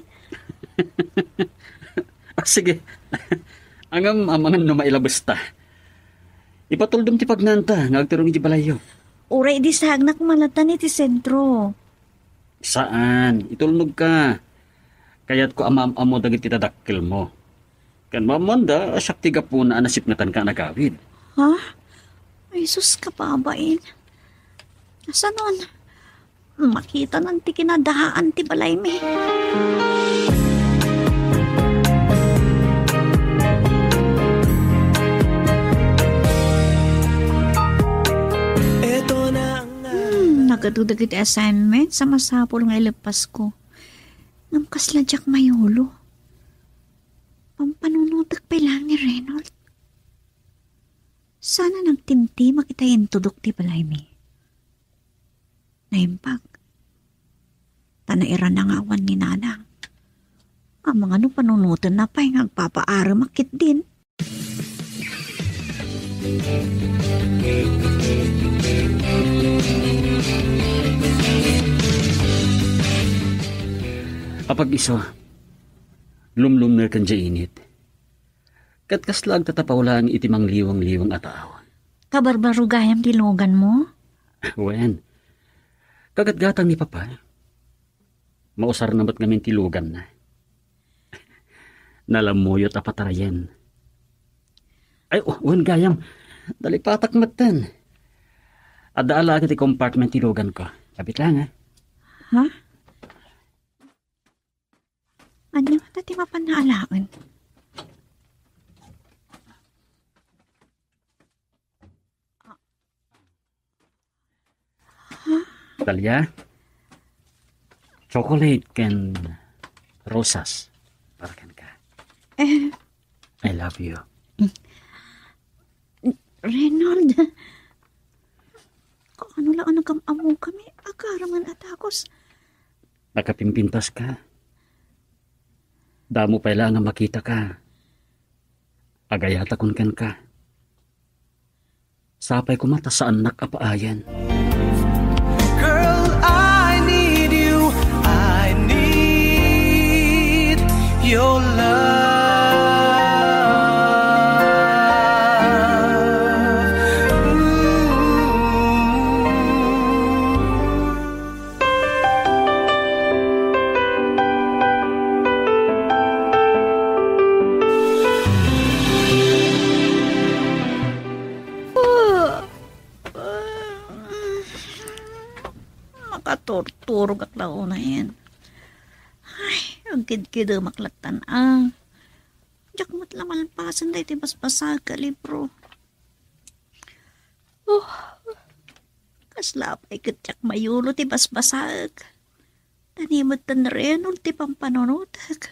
Ah, sige. Ngem amangan no mailabesta. Ipatuldom ti pagnanta nga agturong idiay balayyo. Uray idi saagna koma latta iti sentro. Saan, itulnogka. Kayatko a maam-ammo dagiti dadakkelmo. Ken maammoanda a siak ti gapuna a nasipngetanka a nagawid. Ha? Ay, sus, kababain. Kasanon? Makitanan ti kinadaan ti balaymi. Hmm, nagadu dagiti assignment sa masapul nga ileppasko. Ngem kasla diak mayulo. Pampanunotek pay laeng ni Reynold. Saan a nagtimtimak itay intudok ti balaymi. Naimbag. Ta nairana nga awan ni nanang. Amangan no panunotenna pay nga agpapaaremak ketdin. Apag-isu, lumlumneken diay init. Ket kasla agtatapaw laeng iti mangliwang-liwang a tao. Kabarbaro gayam ti luganmo? Wen. Kagatgatang ni Papa. Mausarna met ngamin ti luganna. Nalammuyot a patarayen. Ay, o, wen gayam. Nalipatak metten. Adda ala iti compartment ti luganko. Sabit laeng, ha? Ha? Ania ngata ti mapanna alaen? Talia, chocolate ken rosas para kenka. Eh. I love you. Reynold, kaano la a nagam-ammokami? Agarem a takos. Nakapimpintas ka. Damo pay la nga makita ka. Agayatakon kenka. Sapay koma ta saannak a paayen. Girl, I need you. I need your love. Ooh. Makaturturogak la unayen. Ay, agkidkidemak lattan a. Diak met la malpasen daytoy basbasaek a libro. Oh, kasla pay ket diak mayulo ti basbasaek. Ta ni met ni Reynold ti pampanunotek.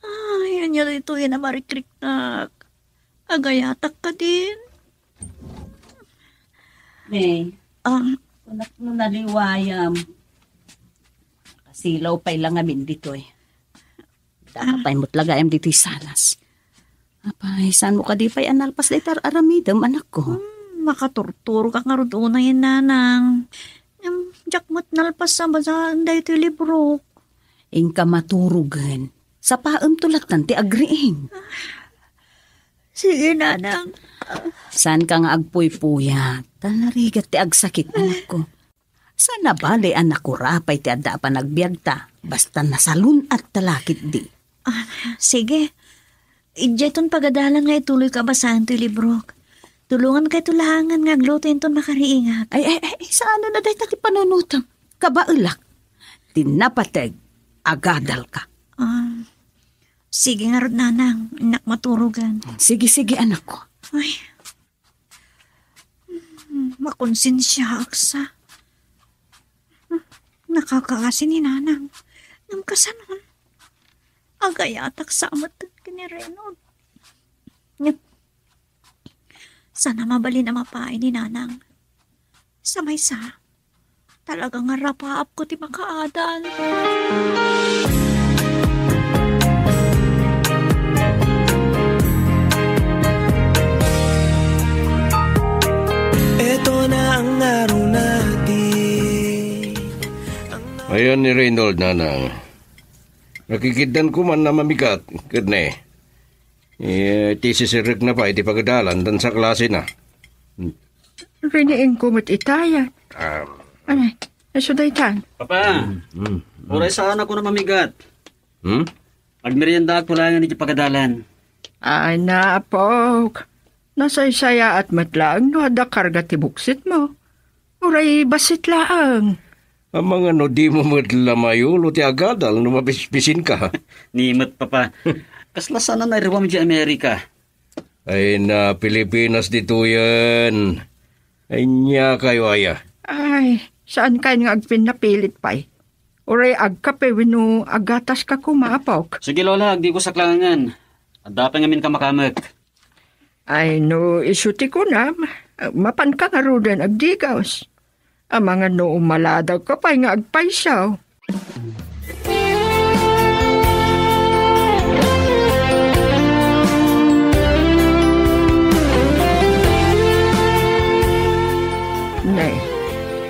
Ay, ania daytoy a narikriknak? Agayatak kadin? May, ah, kunak no naliwayam. Kasilaw pay la ngamin ditoy. Daka pay met la gayam ditoy salas. Apay, saan mo kadi pay a nalpas dayta ar-aramidem, anakko? Hmm, makaturturogak ngarud unayen, nanang. Em, diak met nalpas a basaen daytoy librok. Inka maturogen. Sapaemto lattan ti agriing. Sige, nanang. Saanka nga agpuypuyat. Ta narigat ti agsakit, anakko. Saan a bale a nakurapay ti adda a panagbiagta, basta nasalun-at ta la ketdi. Ah, sige. Idiayton pagadalan nga ituloyko a basaen toy librok. Tulongankayto laengen nga agluto inton makariingak. Ay, ay, ay, saanen a dayta ti panunotem. Kabaelak. Ti napateg, agadalka. Ah, sige ngarud, nanang, innak maturogen. Sige, sige, anakko. Ay. Hmm, makonsensiaak sa. Hmm, nakakaasi ni nanang. Ngem kasano? Agayatak sa met ken ni Reynold. Ngem, saan a mabalin a mapaay ni nanang? Sa maysa, talaga nga rapaapko ti makaadal. Eto na ang araw natin. Ayan ni Reynold, nanang. Nakikiddan ko man a mamigat, ket ne. Eh, ti sisirekna pay ti pagadalan, tan sa klasena. Riniingko met itayan. Ah. Anay, isu daytan. Papa, mm, mm, mm. Uray saan a kuna mamigat. Hmm? Agmeriendaak laengen iti pagadalan. Ay, naapok. Nasaysayaat met laeng no adda karga ti buksitmo. Uray bassit laeng. Amangan no dimo met la mayulo ti agadal no mapispisinka. Ni met, Papa. Kasla saan a nairuam idiay Amerika? Ay na, Pilipinas ditoyen. Ay, nia kayo, aya? Ay, saan kayo nga agpinnapilit pay? Uray agkape wenno aggatas ka koma, apok? Sige, Lola, agdigosak laengen. Adda pay ngamin kamakamek. Ay, no isu ti kunam, mapanka ngaruden agdigaws. Amangan no umaladawka pay nga agpayso. Ne,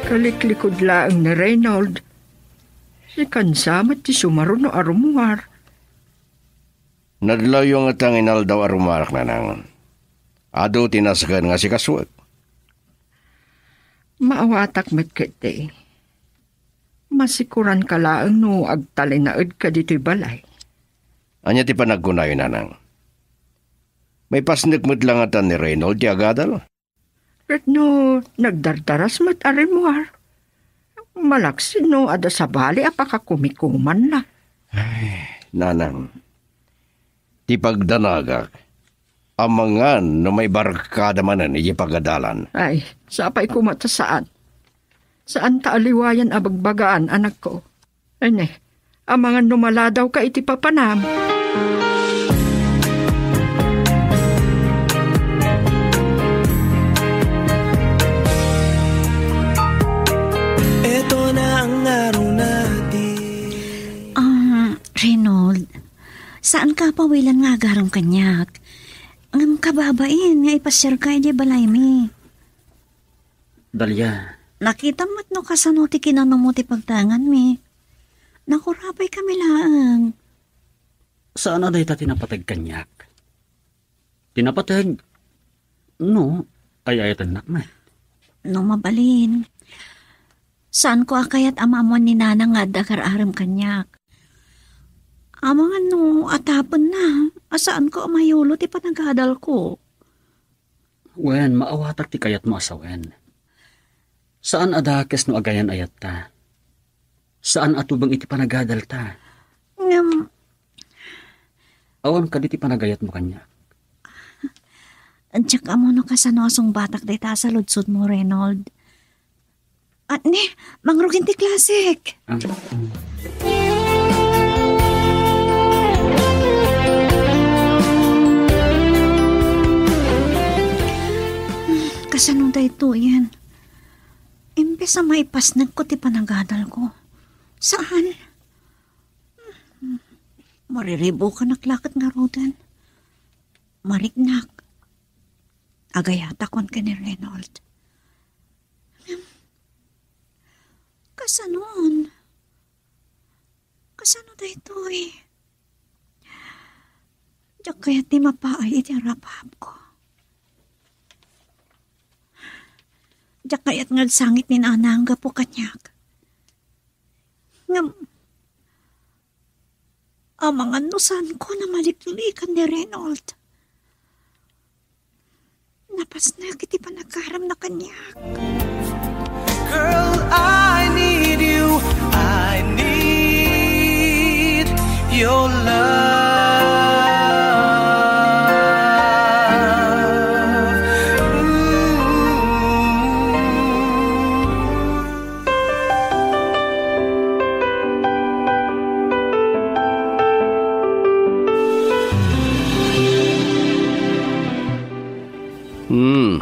kaliklikud laeng ni Reynold. Sikan sa met ti sumaruno a rummuar. Nadlawyo ngata nga inaldaw a rummuarak, nanang. Adu ti nasken nga sikasuek. Maawatak met ketdi. Masikuranka laeng no agtalinaedka ditoy balay. Ania ti panagkunayo, nanang? Maipasnek met la ngata ni Reynold ti agadal? Ket no nagdardaras met a rimmuar, malaksid no adda sabali a pakakumikumanna. Ay, nanang, ti pagdanagak, amangan no maibarkada manen iti pagadalan. Ay, sapay koma ta saan. Saan ta aliwayan a bagbagaan, anakko. Ay ne, amangan no maladawka iti papanam. Eto na ang araw natin. Ah, Reynold, saan ka pawilan nga agarem kaniak? Ngem kababain nga ipasiarka idiay balaymi. Dalia. Nakitam met no kasano ti kinanamo ti pagtaenganmi. Nakurapay kami laeng. Saan a dayta ti napateg kaniak? Ti napateg, no, ay-ayatennak met. No mabalin, saanko a kayat a maammoan ni Nanang nga adda agar-arem kaniak. Amangan no atapenna a saanko a mayulo ti panagadalko. Wen, maawatak ti kayatmo a sawen. Saan a dakes no agayan-ayatta. Saan a tubeng iti panagadalta. Ngem, awan kadi ti panagayatmo kaniak? Diak ammo no kasano a sungbatak dayta a saludsodmo, Reynold. At ni, mangrugi ti klasik. Ah. Kasano daytoyen? Imbes a maipasnekko ti panagadalko. Saan? Mariribukanak la ket ngaruden. Mariknak. Agayatakon ken ni Reynold. Ngem, kasanon? Kasano daytoy? Diak kayat ti mapaay iti arap-apko. Diak kayat nga agsangit ni Nanang gapu kaniak. Ngem, amangan no saanko a maliklikan ni Reynold. Napasnek iti panagaremna kaniak. Girl, I need you. I need your love. Ooh. Hmm.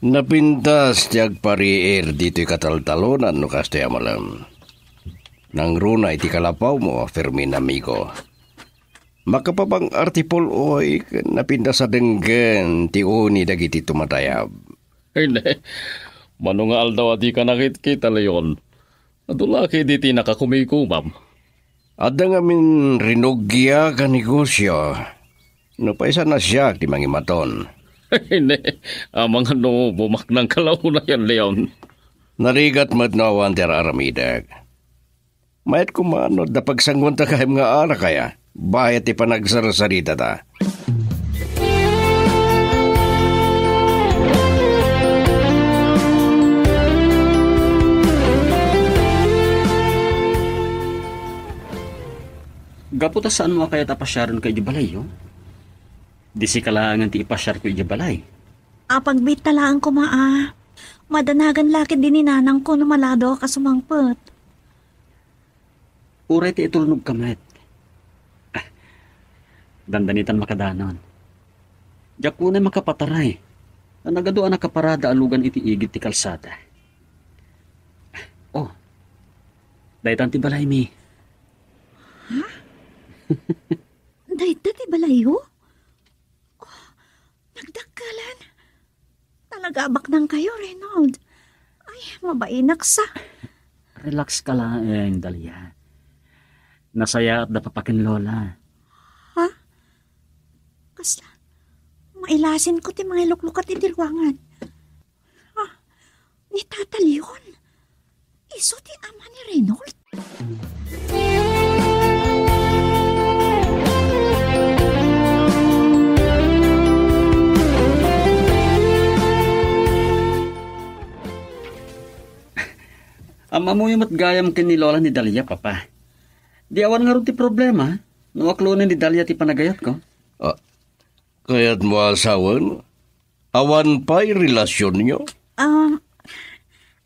Napintas ti agpariir ditoy kataltalonan no kastoy a malem. Nangruna iti kalapawmo, Fermin amigo. Makapabang-ar ti pul-oy ken napintas a denggen ti uni dagiti tumatayab. Ay ne, mano nga aldaw a dika nakitkita, Leon? Adu la ketdi ti nakakumikumam. Adda ngamin rinuggiak a negosio. Nupay saan a siak ti mangimaton. Ay ne, amangan no bumaknang ka la unay, Leon. Narigat met no awan ti ar-aramidek. Mayat koma no adda pagsanguanta gayam nga arak aya, bayat ti panagsarsarita ta. Gapu ta saanmo a kayat a pasiarenka idiay balayyo? Di sika laengen ti ipasiarko idiay balay. Apagbiit ta laeng koma a. Madanagan la ketdi ni nanangko no maladawak a sumangpet. Uray ta itulnogka met. Ah, dandanitan makadanon. Diak unay makapataray. Nagadu a nakaparada a lugan iti igid ti kalsada. Oh, daytan ti balaymi. Ha? Dayta ti balayyo? Oh, nagdakkelan. Talaga a baknang kayo, Reynold. Ay, mabainak sa. Relax ka laeng, Dalia. Nasayaat da papa ken lola. Ha? Kasla, mailasin ko ti mangiluklukat iti ruangan. Ah, ni Tata Leon. Isu ti ama ni Reynold? Am-ammoyo met gayam ken ni Lola ni Dalia, Papa. Di awan ngarud ti problema no aklonen ni Dalia ti panagayatko. Ah, kayatmo a sawen? Awan pay relasionyo? Ah,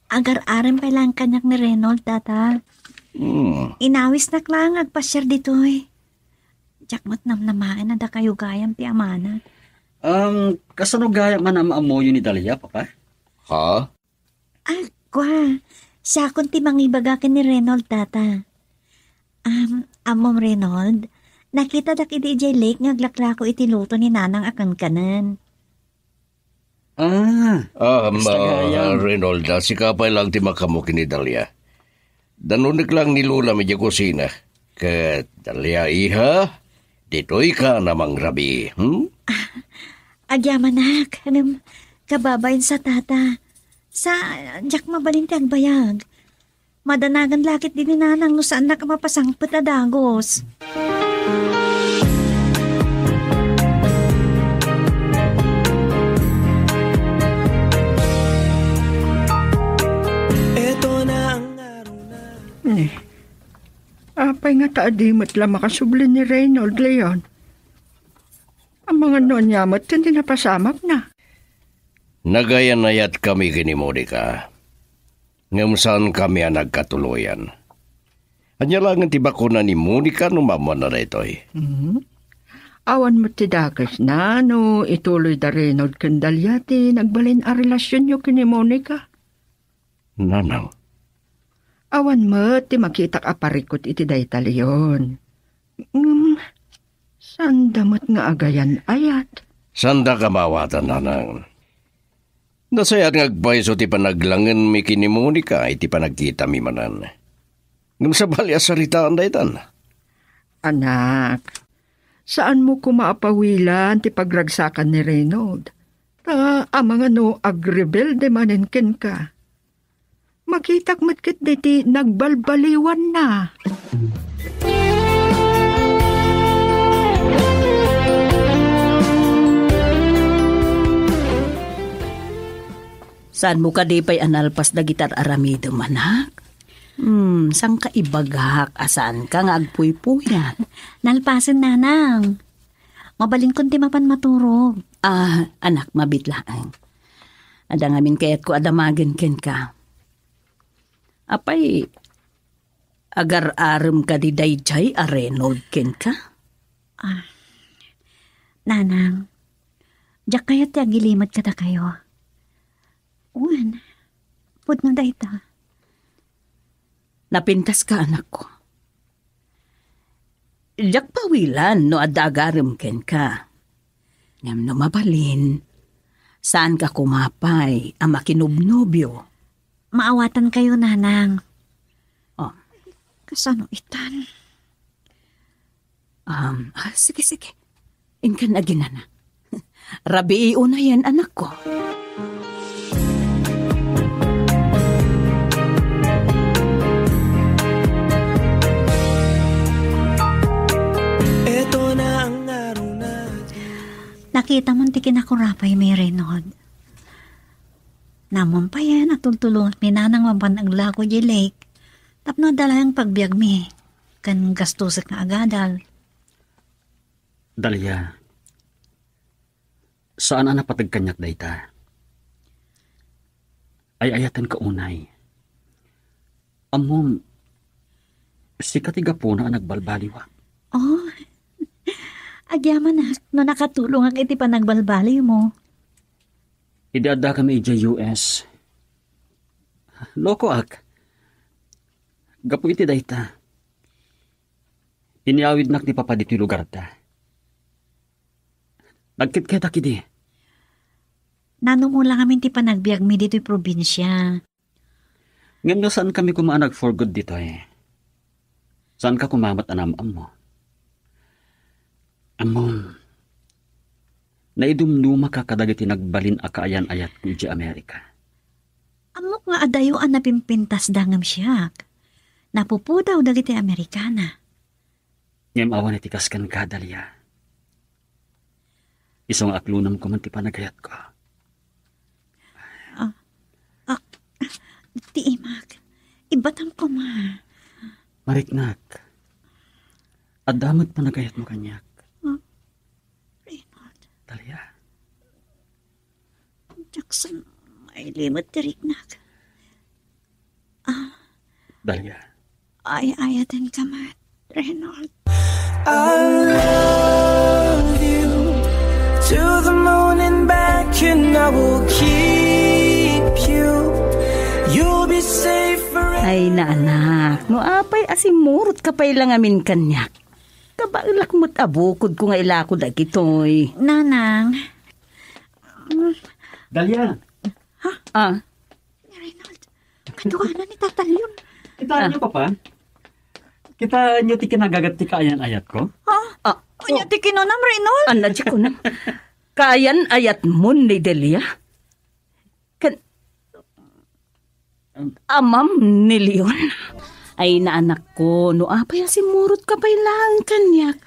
Agar-arem pay laeng kaniak ni Reynold, Tata. Hmm. Inawisnak laeng agpasiar ditoy. Diak met namnamaen a dakayo gayam ti amana. Um, kasano gayam a naam-ammoyo ni Dalia, Papa? Ha? Ah, kua. Siakon ti mangibaga ken ni Reynold, Tata. Um, ammom, Reynold, nakitadak idi idiay lake nga aglaklako iti luto ni Nanang a kankanen. Ah, Ah, kasta ma-, gayam. Reynold, ah, sika pay lang ti makaammo ken ni Dalia. Danunek lang ni Lola idiay kusina. Ket, Dalia, iha, ditoy ka na mangrabii, hmm? Agyamanak, ngem kababain sa, Tata. Sa, diak mabalin ti agbayag. Madanagan la ketdi ni Nanang no saannak a mapasangpet a dagus. Ni, apay ngata a di met la makasubli ni Reynold, Leon? Amangan no ania met ti napasamakna. Nagayan-ayatkami ken ni Monica. Ngem saankami a nagkatuloyan. Ania laengen ti bakuna ni Monica no maammoanna daytoy? Hmm. Awan met ti dakesna no ituloy da Reynold ken Dalia ti nagbalin a relasionyo ken ni Monica. Nanang. Awan met ti makitak a parikut iti dayta, Leon. Ngem, saanda met nga agayan-ayat. Saandak a maawatan, Nanang. Nasayaat nga agpayso ti panaglangenmi ken ni Monica iti panagkitami manen. Ngem sabali a saritaan daytan. Anak, saanmo koma a pawilan ti pagragsakan ni Reynold. Ta amangan no agrebelde manen kenka. Makitak met ketdi ti nagbalbaliwanna. Saanmo kadi pay a nalpas dagiti ar-aramidem, anak? Hmm, saanka ibagak a saanka nga agpuypuyat? Nalpasen, Nanang. Mabalinkon ti mapan maturog. Ah, anak, mabiit laeng. Adda ngamin kayatko a damagen kenka. Apay, agar-arem kadi daydiay a Reynold kenka? Ah, Nanang, diak kayat ti agilimed kadakayo. Wen, pudno dayta. Napintaska, anakko. Diak pawilan no adda agarem kenka. Ngem no mabalin, saanka koma pay a makinobnobio. Maawatankayo, Nanang. Oh. Kasano itan? Um, ah, sige, sige. Inkan aginana. Rabii unayen, anakko. Nakitam ti kinakurapay mi, Reynold. Naammo payen a tultulongak ni Nanang mapan aglako idiay lake tapno adda laeng pagbiagmi ken gastosek nga agadal. Dalia, saan a napateg kaniak dayta. Ay-ayatenka unay. Ammom, sika ti gapuna a nagbalbaliwak. Oh, agyamanak no nakatulongak iti panagbalbaliwmo. Idi addakami idiay U S, lokoak. Gapu iti dayta, inyawidnak ni Papa ditoy lugarda. Nagketketak idi. Nanumo la ngamin ti panagbiagmi ditoy probinsia. Ngem no saankami koma a nag-for good ditoy, saanka koma met a naam-ammo. Ammom, naidumdumaka kadagiti nagbalin a kaayan-ayatko idiay Amerika. Ammok nga adayo a napimpintasda ngem siak. Napupudaw dagiti Amerikana. Ngem awan iti kas kenka, Dalia. Isu nga aklonam koma ti panagayatko. Ah, ah, ti imak. Ibatam koma. Mariknak. Adda met panagayatmo kaniak. Ah, Raymond. Dalia. Jackson, mailimet ti riknak. Dahlia. Ay-ayatenka met, Reynold. I'll love you to the moon and back, and I will keep you. You'll be safe forever. Ay, naanak, no apay a simmurotka pay la ngamin kaniak. Kabaelak met a bukodko nga ilako dagitoy. Nanang. Dahlia. Ha? Ah. Ni Reynold, kaduana ni Tata Leon. Kitaenyo, Ah. Papa? Kitaenyo ti kinagagat ti kaayan-ayatko? Ha? Ah. Ania ti kinunam, Reynold? Ania ti kunam? Kaayan-ayatmo ni Delia? Ken amam ni Leon? Ay, naanakko, no apay a simmurotka pay laeng kaniak.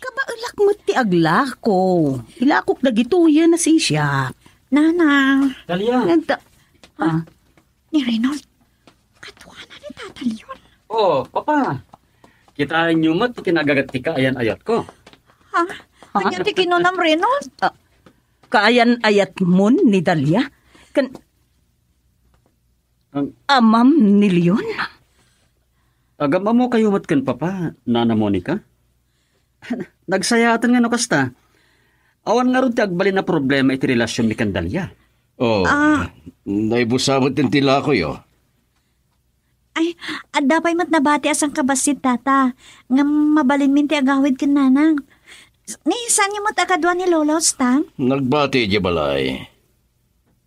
Kabaelak met ti aglako. Ilakok dagitoyen a sisiak. Nana. Dahlia. Nagda-, ah. Ni Reynold, kaduana ni Tata Leon. Oh, Papa. Kitaenyo met ti kinagagat ti kaayan-ayatko. Ha? Ha? Ania ti kinunam, Reynold? Ah, kaayan-ayatmo ni Dahlia? Ken Ang amam ni Leon? Agam-ammokayo met ken Papa, Nana Monica? Nagsayaaten nga no kasta. Awan ngarud ti agbalin a problema iti relasionmi ken Dahlia. Oh, Ah. Naibusabet ti lakoyo. Ay, adda pay met nabati a sangkabassit, Tata, ngem mabalinmin ti agawid ken Nanang. Ni, saanyo met a kadua ni Lolo, Stang? Nagbati idiay balay.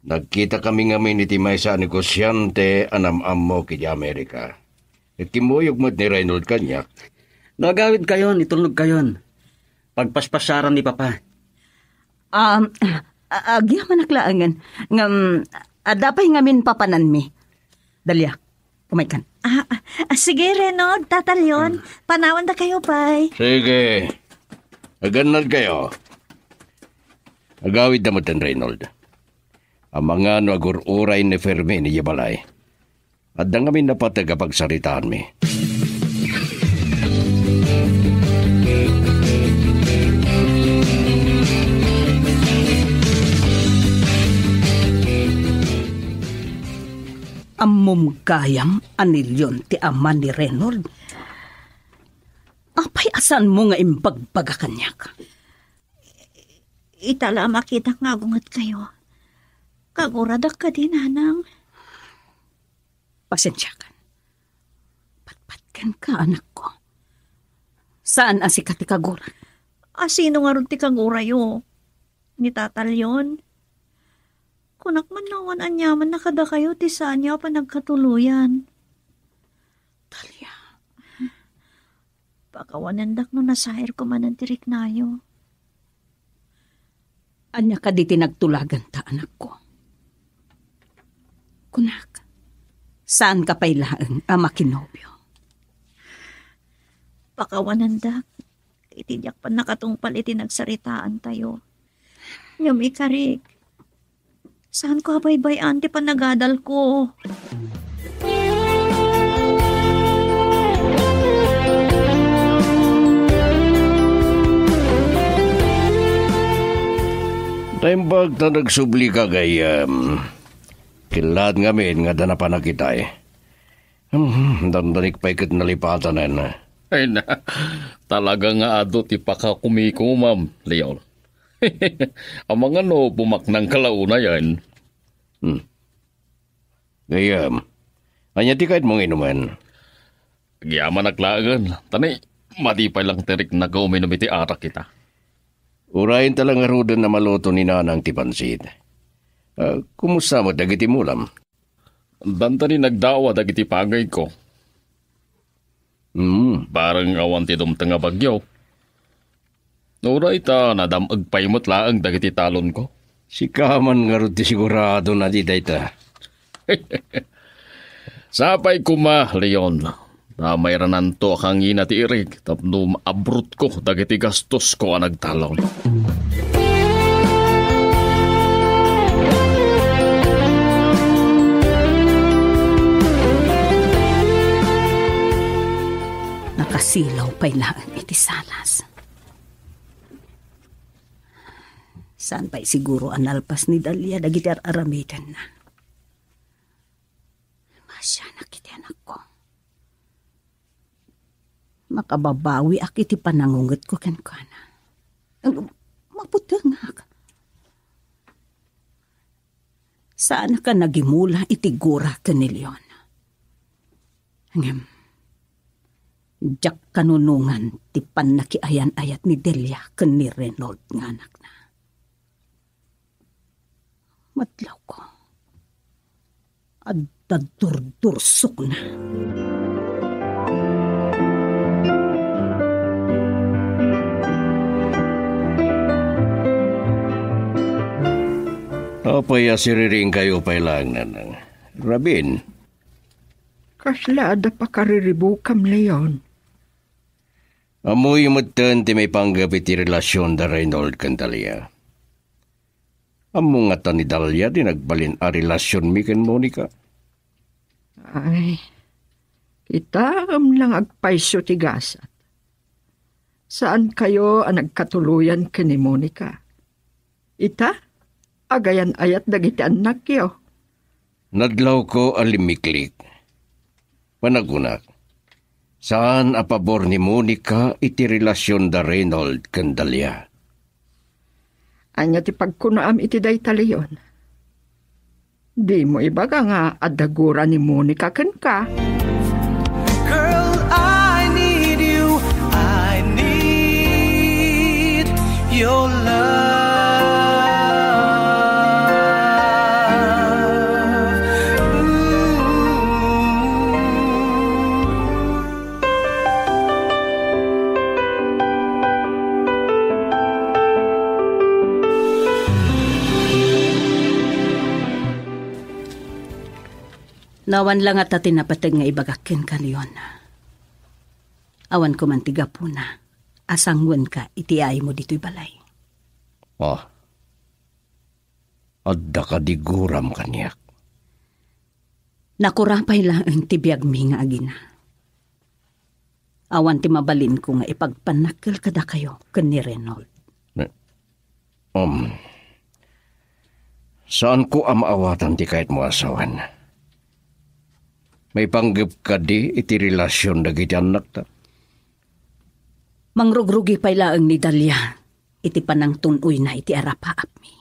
Nagkitakami ngamin iti maysa a negosiante a nam-ammok idiay Amerika. Ket kimmuyog met ni Reynold kaniak. No agawidkayon, itulnogkayon. Pagpaspasiaran ni Papa. Um, a-, agyamanak laengen. Ngem, adda pay ngamin papananmi. Dahlia, umaykan. Ah, ah, ah, sige, Reynold, Tata Leon. Hmm. Panawandakayo pay. Sige. Agannadkayo. Agawidda met, Reynold. Amangan no agur-uray ni Fermin idiay balay. Adda ngamin napateg a pagsaritaanmi. Ammom gayam a ni Leon ti ama ni Reynold? Apay a saanmo nga imbagbaga kaniak? Ita la a makitak nga agungetkayo. Kaguradak kadi, Nanang? Pasensiakan. Patpatkenka, anakko. Saan a sika ti kagurak. A sino ngarud ti kagurayo? Ni Tata Leon? Kunak man no awan aniaman a kadakayo ti saanyo a panagkatuloyan. Dahlia. Pakawanendak no nasairko manen ti riknayo. Ania kadi ti nagtulaganta, anakko? Kunak, saanka pay laeng a makinobio? Pakawanendak iti diak pannakatungpal iti nagsaritaantayo. Ngem ikarik, saanko a baybay-an ti panagadalko. Naimbag ta nagsublika, gayyem. Kellaat ngamin nga adda napan a kitay. Hmm, dandanik pay ket nalipatanen. Ay na, talaga nga adu ti pakakumikomam, Leon. Amangan no pumaknangka la unayen. Hmm. Gayyem, ania ti kayatmo nga inumen? Agyamanak laengen, ta ni, madi pay lang ti riknak nga uminum iti arak ita. Urayenta la ngaruden a maluto ni Nanang ti pansit. Ah, kumusta met dagiti mulam? Danta ni nagdawa dagiti pagayko. Hmm. Bareng awan ti dumteng a bagyo. Uray ta nadam-eg pay met laeng dagiti talonko. Sika man ngarud ti sigurado na di dayta. Sapay koma, Leon. Ta mairananto a kangina ti irik tapno maabrutko dagiti gastosko a nagtalon. Nakasilaw pay laeng iti salas. Saan pay siguro a nalpas ni Dahlia dagiti ar-aramidenna? Masianak iti anakko. Makababawiak iti panangungetko kenkuana. Mabutengak. Saanak a nagimula iti gura ken ni Leon. Ngem, diak kanunongan ti pannakiayan-ayat ni Delia ken ni Reynold nga anakna. Madlawko. Adda durdursokna. Apay a siriringkayo pay laeng, Nanang? Rabin. Kasla adda pakariribukam, Leon? Ammoyo metten ti maipanggep iti relasion da Reynold ken Dalia. Ammo ngata ni Dalia ti nagbalin a relasionmi ken Monica? Ay, kitaem lang agpayso ti gasat. Saankayo a nagkatuloyan ken ni Monica. Ita, agayan-ayat dagiti annakyo. Nadlawko a limmiklik. Panagunak, saan a pabor ni Monica iti relasion da Reynold ken Dalia. Ania ti pagkunaam iti dayta, Leon? Dimo ibaga nga adda gura ni Monica kenka? Girl, I need you. I need your love. Ooh. No awan la ngata ti napateg nga ibagak kenka, Leon. Awan ko man ti gapuna a sanguenka iti aymo ditoy balay. Ah, adda kadi guram kaniak? Nakurapay laeng ti biagmi nga agina. Awan ti mabalinko nga ipagpannakkel kadakayo ken ni Reynold. Ne-, um, saanko a maawatan ti kayatmo a sawen. Maipanggep kadi iti relasion dagiti annakta? Mangrugrugi pay laeng ni Dalia iti panangtun-oyna iti arapaapmi.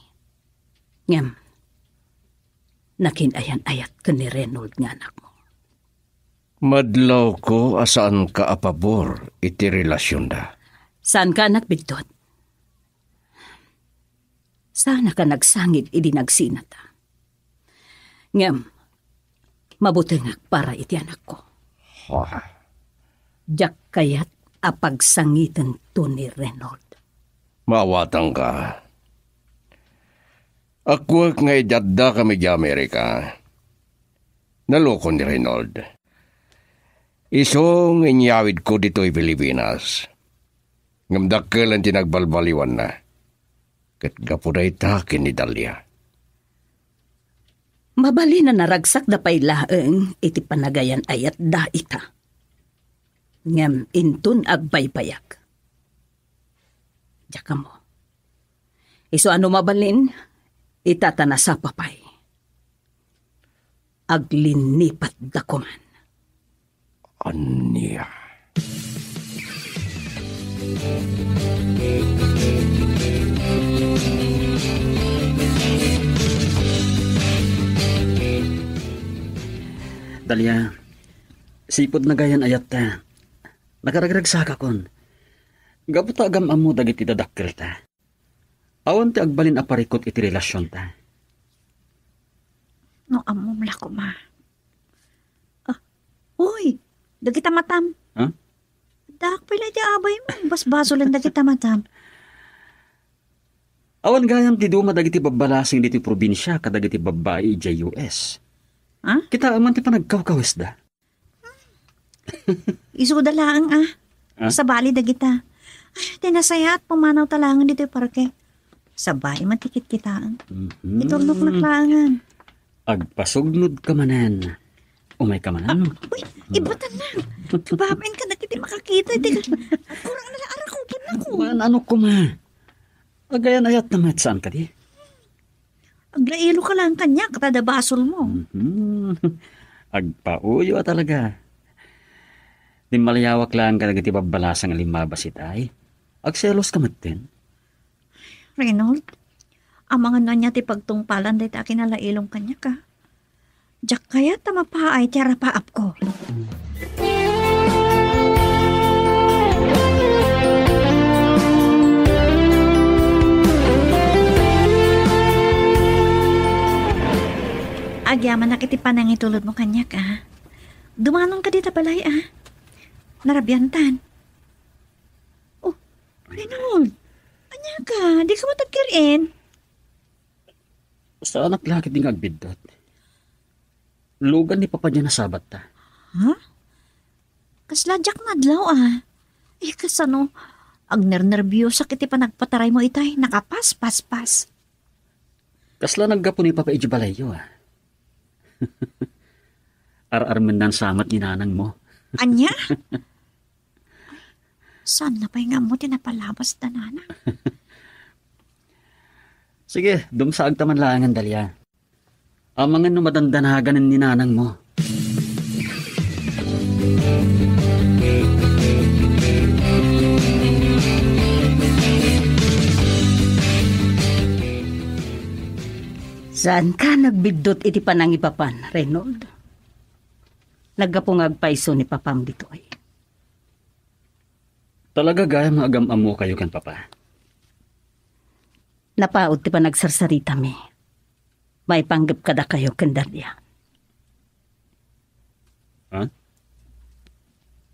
Ngem, nakinayan-ayat ken ni Reynold nga anakmo. Madlawko a saanka a pabor iti relasionda. Saanka a nagbigtot? Saanka a nagsangit idi nagsinata? Ngem, mabutengak para iti anakko. Ha? Diak kayat a pagsangitento ni Reynold. Maawatanka. Akkuek nga idi addakami idiay Amerika, naloko ni Reynold. Isu nga inyawidko ditoy Pilipinas. Ngem dakkelen ti nagbalbaliwanna. Ket gapu dayta ken ni Dalia. Mabalin a naragsakda pay laeng iti panagayan-ayatda ita. Ngem inton agbaybayak. Diak ammo. Isu a no mabalin, ita ta nasapa pay. Aglinnipatda koman. Ania? Dalia, sipud nagayan-ayatta, nakaragragsakakon. Gapu ta agam-ammo dagiti dadakkelta. Awan ti agbalin a parikut iti relasionta. No ammom la koma. Ah, uy, dagita matam. Ha? Addaak pay la iti abaymo. Basbasolen dagita matam. Awan gayam ti duma dagiti babbalasing ditoy probinsia kadagiti babbai idiay U S. Ha? Kitaem man ti panagkawkawesda. Isuda laeng, ah. Ah? Sabali dagita. Ay, ti nasayaat, pumanawta laengen ditoy parke. Sabali man ti kitkitaen. Mhm. Iturnoknak laengen. Agpasugnodka manen. Umayka manen, no? Uy, ibatanna. Babaenka dagiti makakita. Di ka, kurang na la arakuken ako. Maan, ano koma? Agayan-ayat na met saan kadi? Aglailoka lang kaniak, ta adda basolmo. Mhm. Agpauyo a talaga. Timmalayawak laeng kadagiti babbalasang a limmabas itay. Agselos ka metten. Reynold, amangan no ania ti pagtungpalan dayta a kinalailong kaniak, a? Diak kayat a mapaay ti arapaapko. Agyamanak iti panangitulodmo kaniak, a. Dumanonka dita balay, a. Narabiantan. Oh, Reynold. Ania ka? Di ka matagkir-en? Saanak la ketdi nga agbiddut. Lugan ni Papa diay a Sabatta. Ha? Kasla diak nadlaw, a. Eh, kasano? Agnernerbiosak iti panagpataraymo itay. Nakapaspaspas. Kasla naggapu ni Papa idiay balayyo, a. Ar-armennan sa met ni nanangmo. Ania? Saanna pay nga ammo ti napalabas da nanang? Sige, dumsaagta man laengen, Dalia. Amangan no madandanagan ni nanangmo. Saanka nagbiddut iti panangipapan, Reynold? Naggapu nga agpayso ni Papam ditoy. Talaga gayam nga agam-ammokayo ken Papa. Napaut ti panagsarsaritami maipanggep kadakayo ken Dalia. Ha?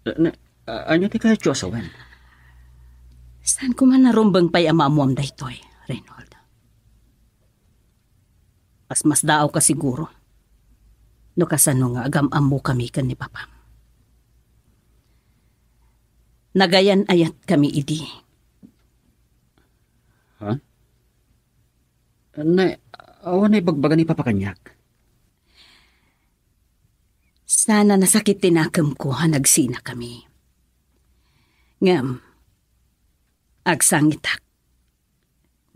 Eh, ne, a-, ania ti kayatyo a sawen? Saan ko man narumbeng pay a maammuam daytoy, Reynold. Masmasdaawka siguro no kasano nga agam-ammokami ken ni Papam. Nagayan-ayatkami idi. Ha? Ne, awan a ibagbaga ni Papa kaniak. Sana nasakit ti nakemko a nagsinakami. Ngem, agsangitak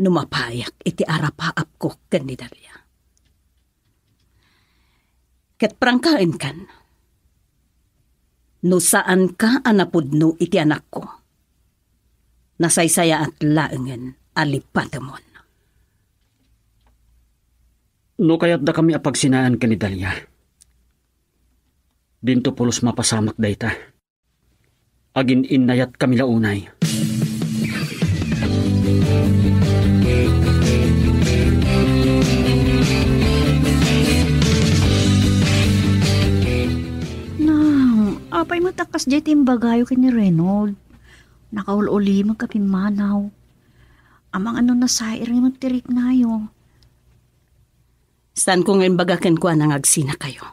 no mapayak iti arapaapko ken ni Dalia. Ket prangkaenkan, no saanka a napudno iti anakko, nasaysayaat laengen a lipatemon. No kayatkami a pagsinaen ken ni Dalia, dinto pulos mapasamak dayta. Agin-innayatkami la unay. Nang, apay met a kasdiay ti imbagayo ken ni Reynold? Nakaul-ulimeg a pimmanaw. Amangan no nasair met ti riknayo. Saanko nga imbaga kenkuana nga agsinakayo.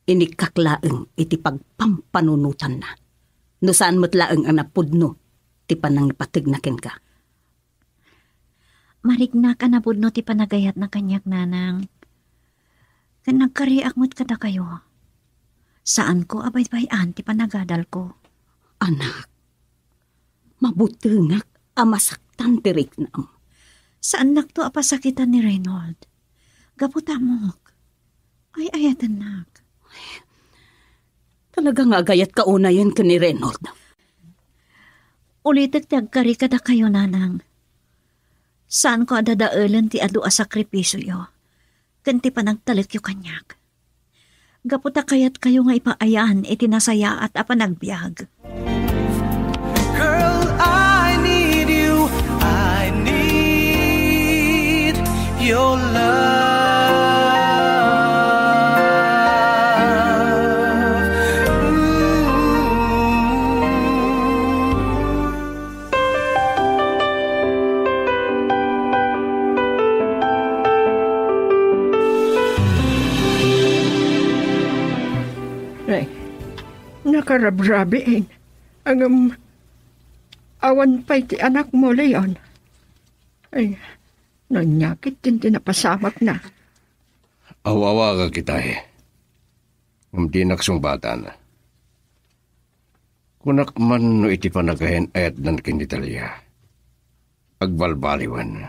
Inikkak laeng iti pagpampanunotanna, no saan met laeng a napudno ti panangipategna kenka. Mariknak a napudno ti panagayatna kaniak, nanang. Ken nagkariak met kadakayo. Saanko a baybay-an ti panagadalko. Anak, mabutengak a masaktan ti riknam. Saannakto a pasakitan ni Reynold. Gapu ta ammok, ay-ayatennak. Talaga nga agayatka unayen ken ni Reynold. Ulitek ti agkari kadakayo, nanang. Saanko a dadaelen ti adu a sakripisioyo ken ti panagtalekyo kaniak. Gapu ta kayatkayo nga ipaayan iti nasayaat a panagbiag. Girl, I need you. I need your love. Ooh. Ay, nakarabrabiin. Ngem, awan pay ti anakmo, Leon. Ay, nanyakit din ti napasamakna. Aw-awagak itay. Ngem dinak sungbatan. Kunak man no iti panagayan-ayatdan ken ni Dalia, agbalbaliwen.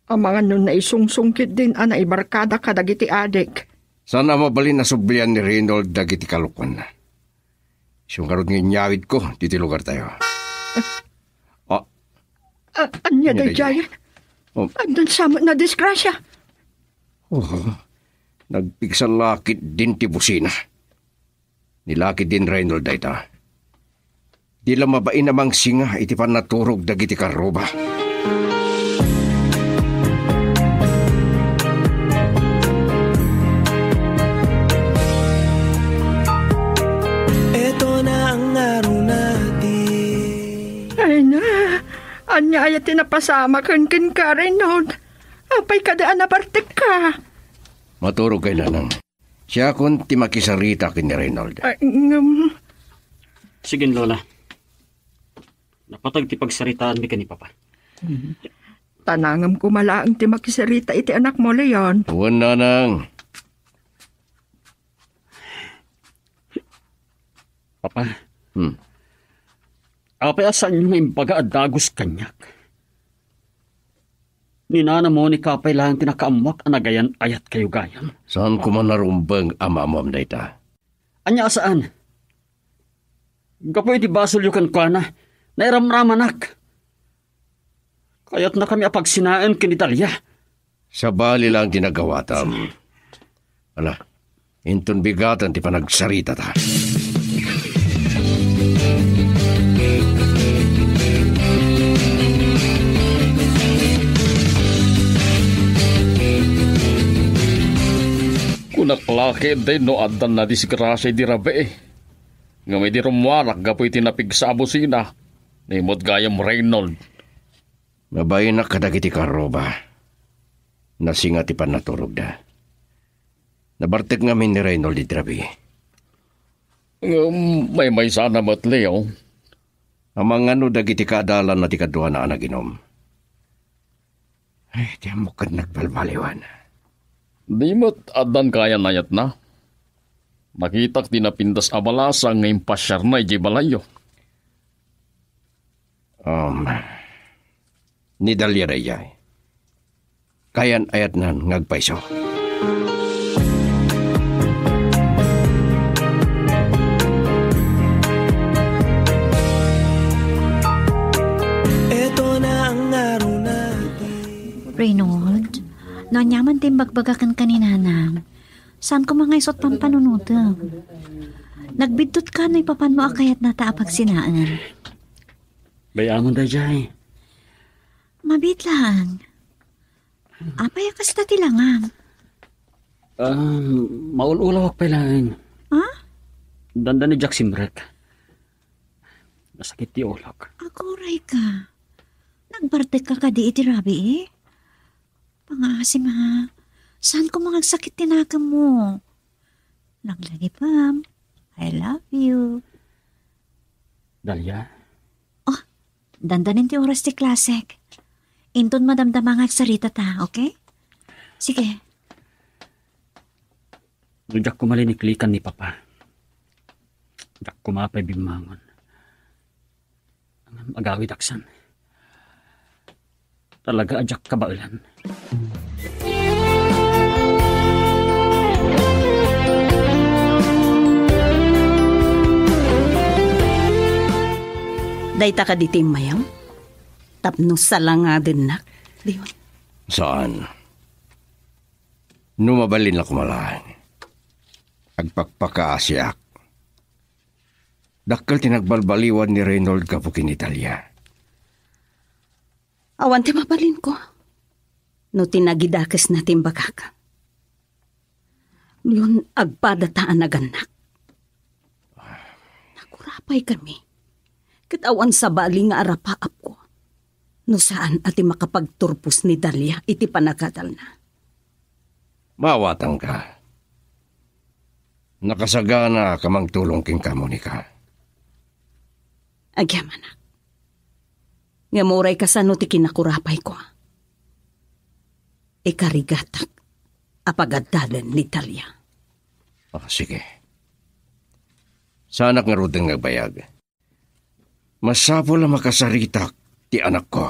Amangan no naisungsong ketdin a naibarkada kadagiti adik. Saan a mabalin a sublian ni Reynold dagiti kalokuanna. Isu ngarud nga inyawidko ditoy lugartayo. Ah, A-, ania ania daydiay? Daydiay? Oh. Addan sa met a disgrasya. Oh, nagpigsa la ketdin ti busina. Ni la ketdin Reynold dayta. Di la mabain a mangsinga iti pannaturog dagiti karruba. Eto na ang ngaruna ti Ay na, ania aya ti napasamak kenka, Reynold? Apay kadi a nabartekka? Maturogkay, nanang. Siakon ti makisarita ken ni Reynold. Ay, ngem. Sige, Lola. Napateg ti pagsaritaanmi ken ni Papa. Tanangem koma laeng ti makisarita iti anakmo, Leon. Wen, nanang. Papa. Hmm. Apay a saanyo nga imbaga a dagus kaniak? Ni Nana Monica pay laeng ti nakaammoak a nagayan-ayatkayo gayam. Saan koma narumbeng a maammoam dayta? Ania a saan? Gapu iti basolyo kenkuana, nairamramanak. Kayatnakami a pagsinaen ken ni Dalia. Sabali laeng ti nagawatam. Ala, inton bigaten ti panagsaritata. Kunak la ketdi no addan nadisgrasia idi rabii. Ngem idi rummuarak gapu iti napigsa a busina, naimut gayam Reynold. Nabainak kadagiti karruba. Nasinga ti pannaturogda. Nabartek ngamin ni Reynold idi rabii. Ngem maymaysana met, Leo. Amangan no dagiti kaadalanna ti kaduana a naginom. Ay, ti ammok ket nagbalbaliwan. Di met addan kayan-ayatna. Nakitak ti napintas a balasang nga impasiarna idiay balayyo. Um, ni Dalia daydiay. Kayan-ayatnan nga agpayso. Eto na ang ngaruna. Reynold, no aniaman ti imbagbaga kenka ni Nanang, saan koma nga isut pampanunotem. Nagbiddut ka no ipapanmo a kayatnata a pagsinaen. Bay-amon daydiay. Mabiit laeng. Apay a kasta ti langam? Ah, maul-ulawak pay laeng. Ha? Dandani diak simrek. Nasakit ti ulok. Aguray ka. Nagbartek ka kadi iti rabii? Pangaasim, ha? Saan koma nga agsakit ti nakemmo? Laglagipem. I love you. Dalia? Oh, dandanin ti oras ti klasek. Inton madamdama nga agsarita ta, okay? Sige. No diak koma liniklikan ni Papa, diak koma pay bimmangon. Agawidaksan. Talaga a diak kabaelan. Dayta kadi ti immayo? Tapno salangadennak, Leon? Saan. No mabalin la koma laeng, agpakpakaasiak. Dakkel ti nagbalbaliwan ni Reynold gapu ken ni Dalia. Awan ti mabalinko. No ti nagidakesna ti imbagak. Leon, agpadata a nagannak. Nagurapay kami. Ket awan sabali nga arapaapko no saan a ti makapagturpos ni Dalia iti panagadalna. Maawatangka. Nakasaganaak a mangtulong kenka, Monica. Agyamanak. Ngem uray kasano ti kinakurapayko, ikarigatak a pagadalan ni Dalia. Ah, sige. Saanak ngaruden nga agbayag. Masapul a makasaritak ti anakko.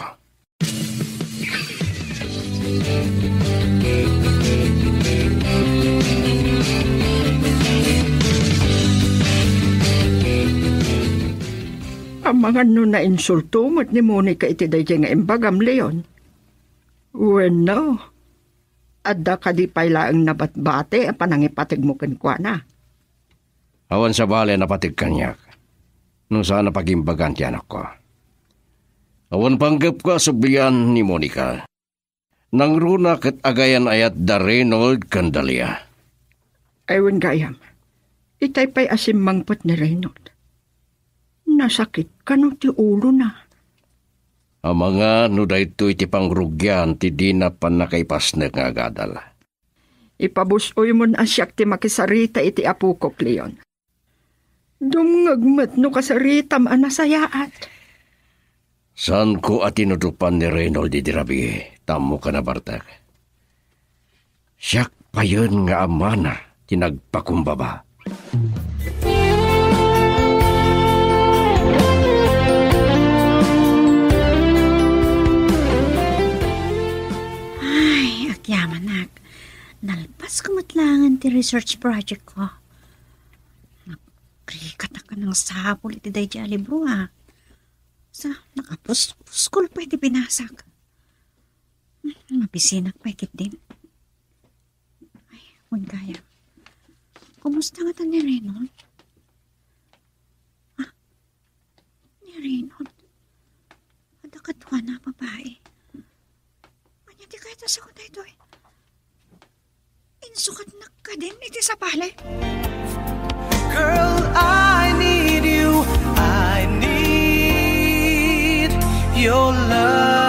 Amangan no nainsulto met ni Monica iti daydiay nga imbagam, Leon. Wenno, adda kadi pay laeng nabatbati a panangipategmo kenkuana? Awan sabali a napateg kaniak no saan a pagimbagan ti anakko. Awan panggepko a sublian ni Monica. Nangruna ket agayan-ayat da Reynold ken Dalia. Ay, wen gayam, itay pay a simmangpet ni Reynold. Nasakit kano ti ulona. Amangan no daytoy ti pangrugian ti dina pannakaipasnek nga agadal. Ipabus-oymon a siak ti makisarita iti apokok, Leon. Dumngeg met no kasaritam a nasayaat. Saanko a tinudupan ni Reynold idi rabii, ta ammok a nabartek. Siak payen nga amana ti nagpakumbaba. Ay, agyamanak. Nalpasko met laengen ti research project ko. Nagrikatak a nangsapul iti daydiay a libro, a. Sa, nakapus-, puskol pay ti binasak. Hmm, mabisinak pay ketdin. Ay, wen gayam. Kumusta ngata ni Reynold? Ah, ni Reynold. Adda kaduana a babai. Ania ti kayatna a sawen daytoy? Insukatnak kadin iti sabali? Girl, I need you. I need your love.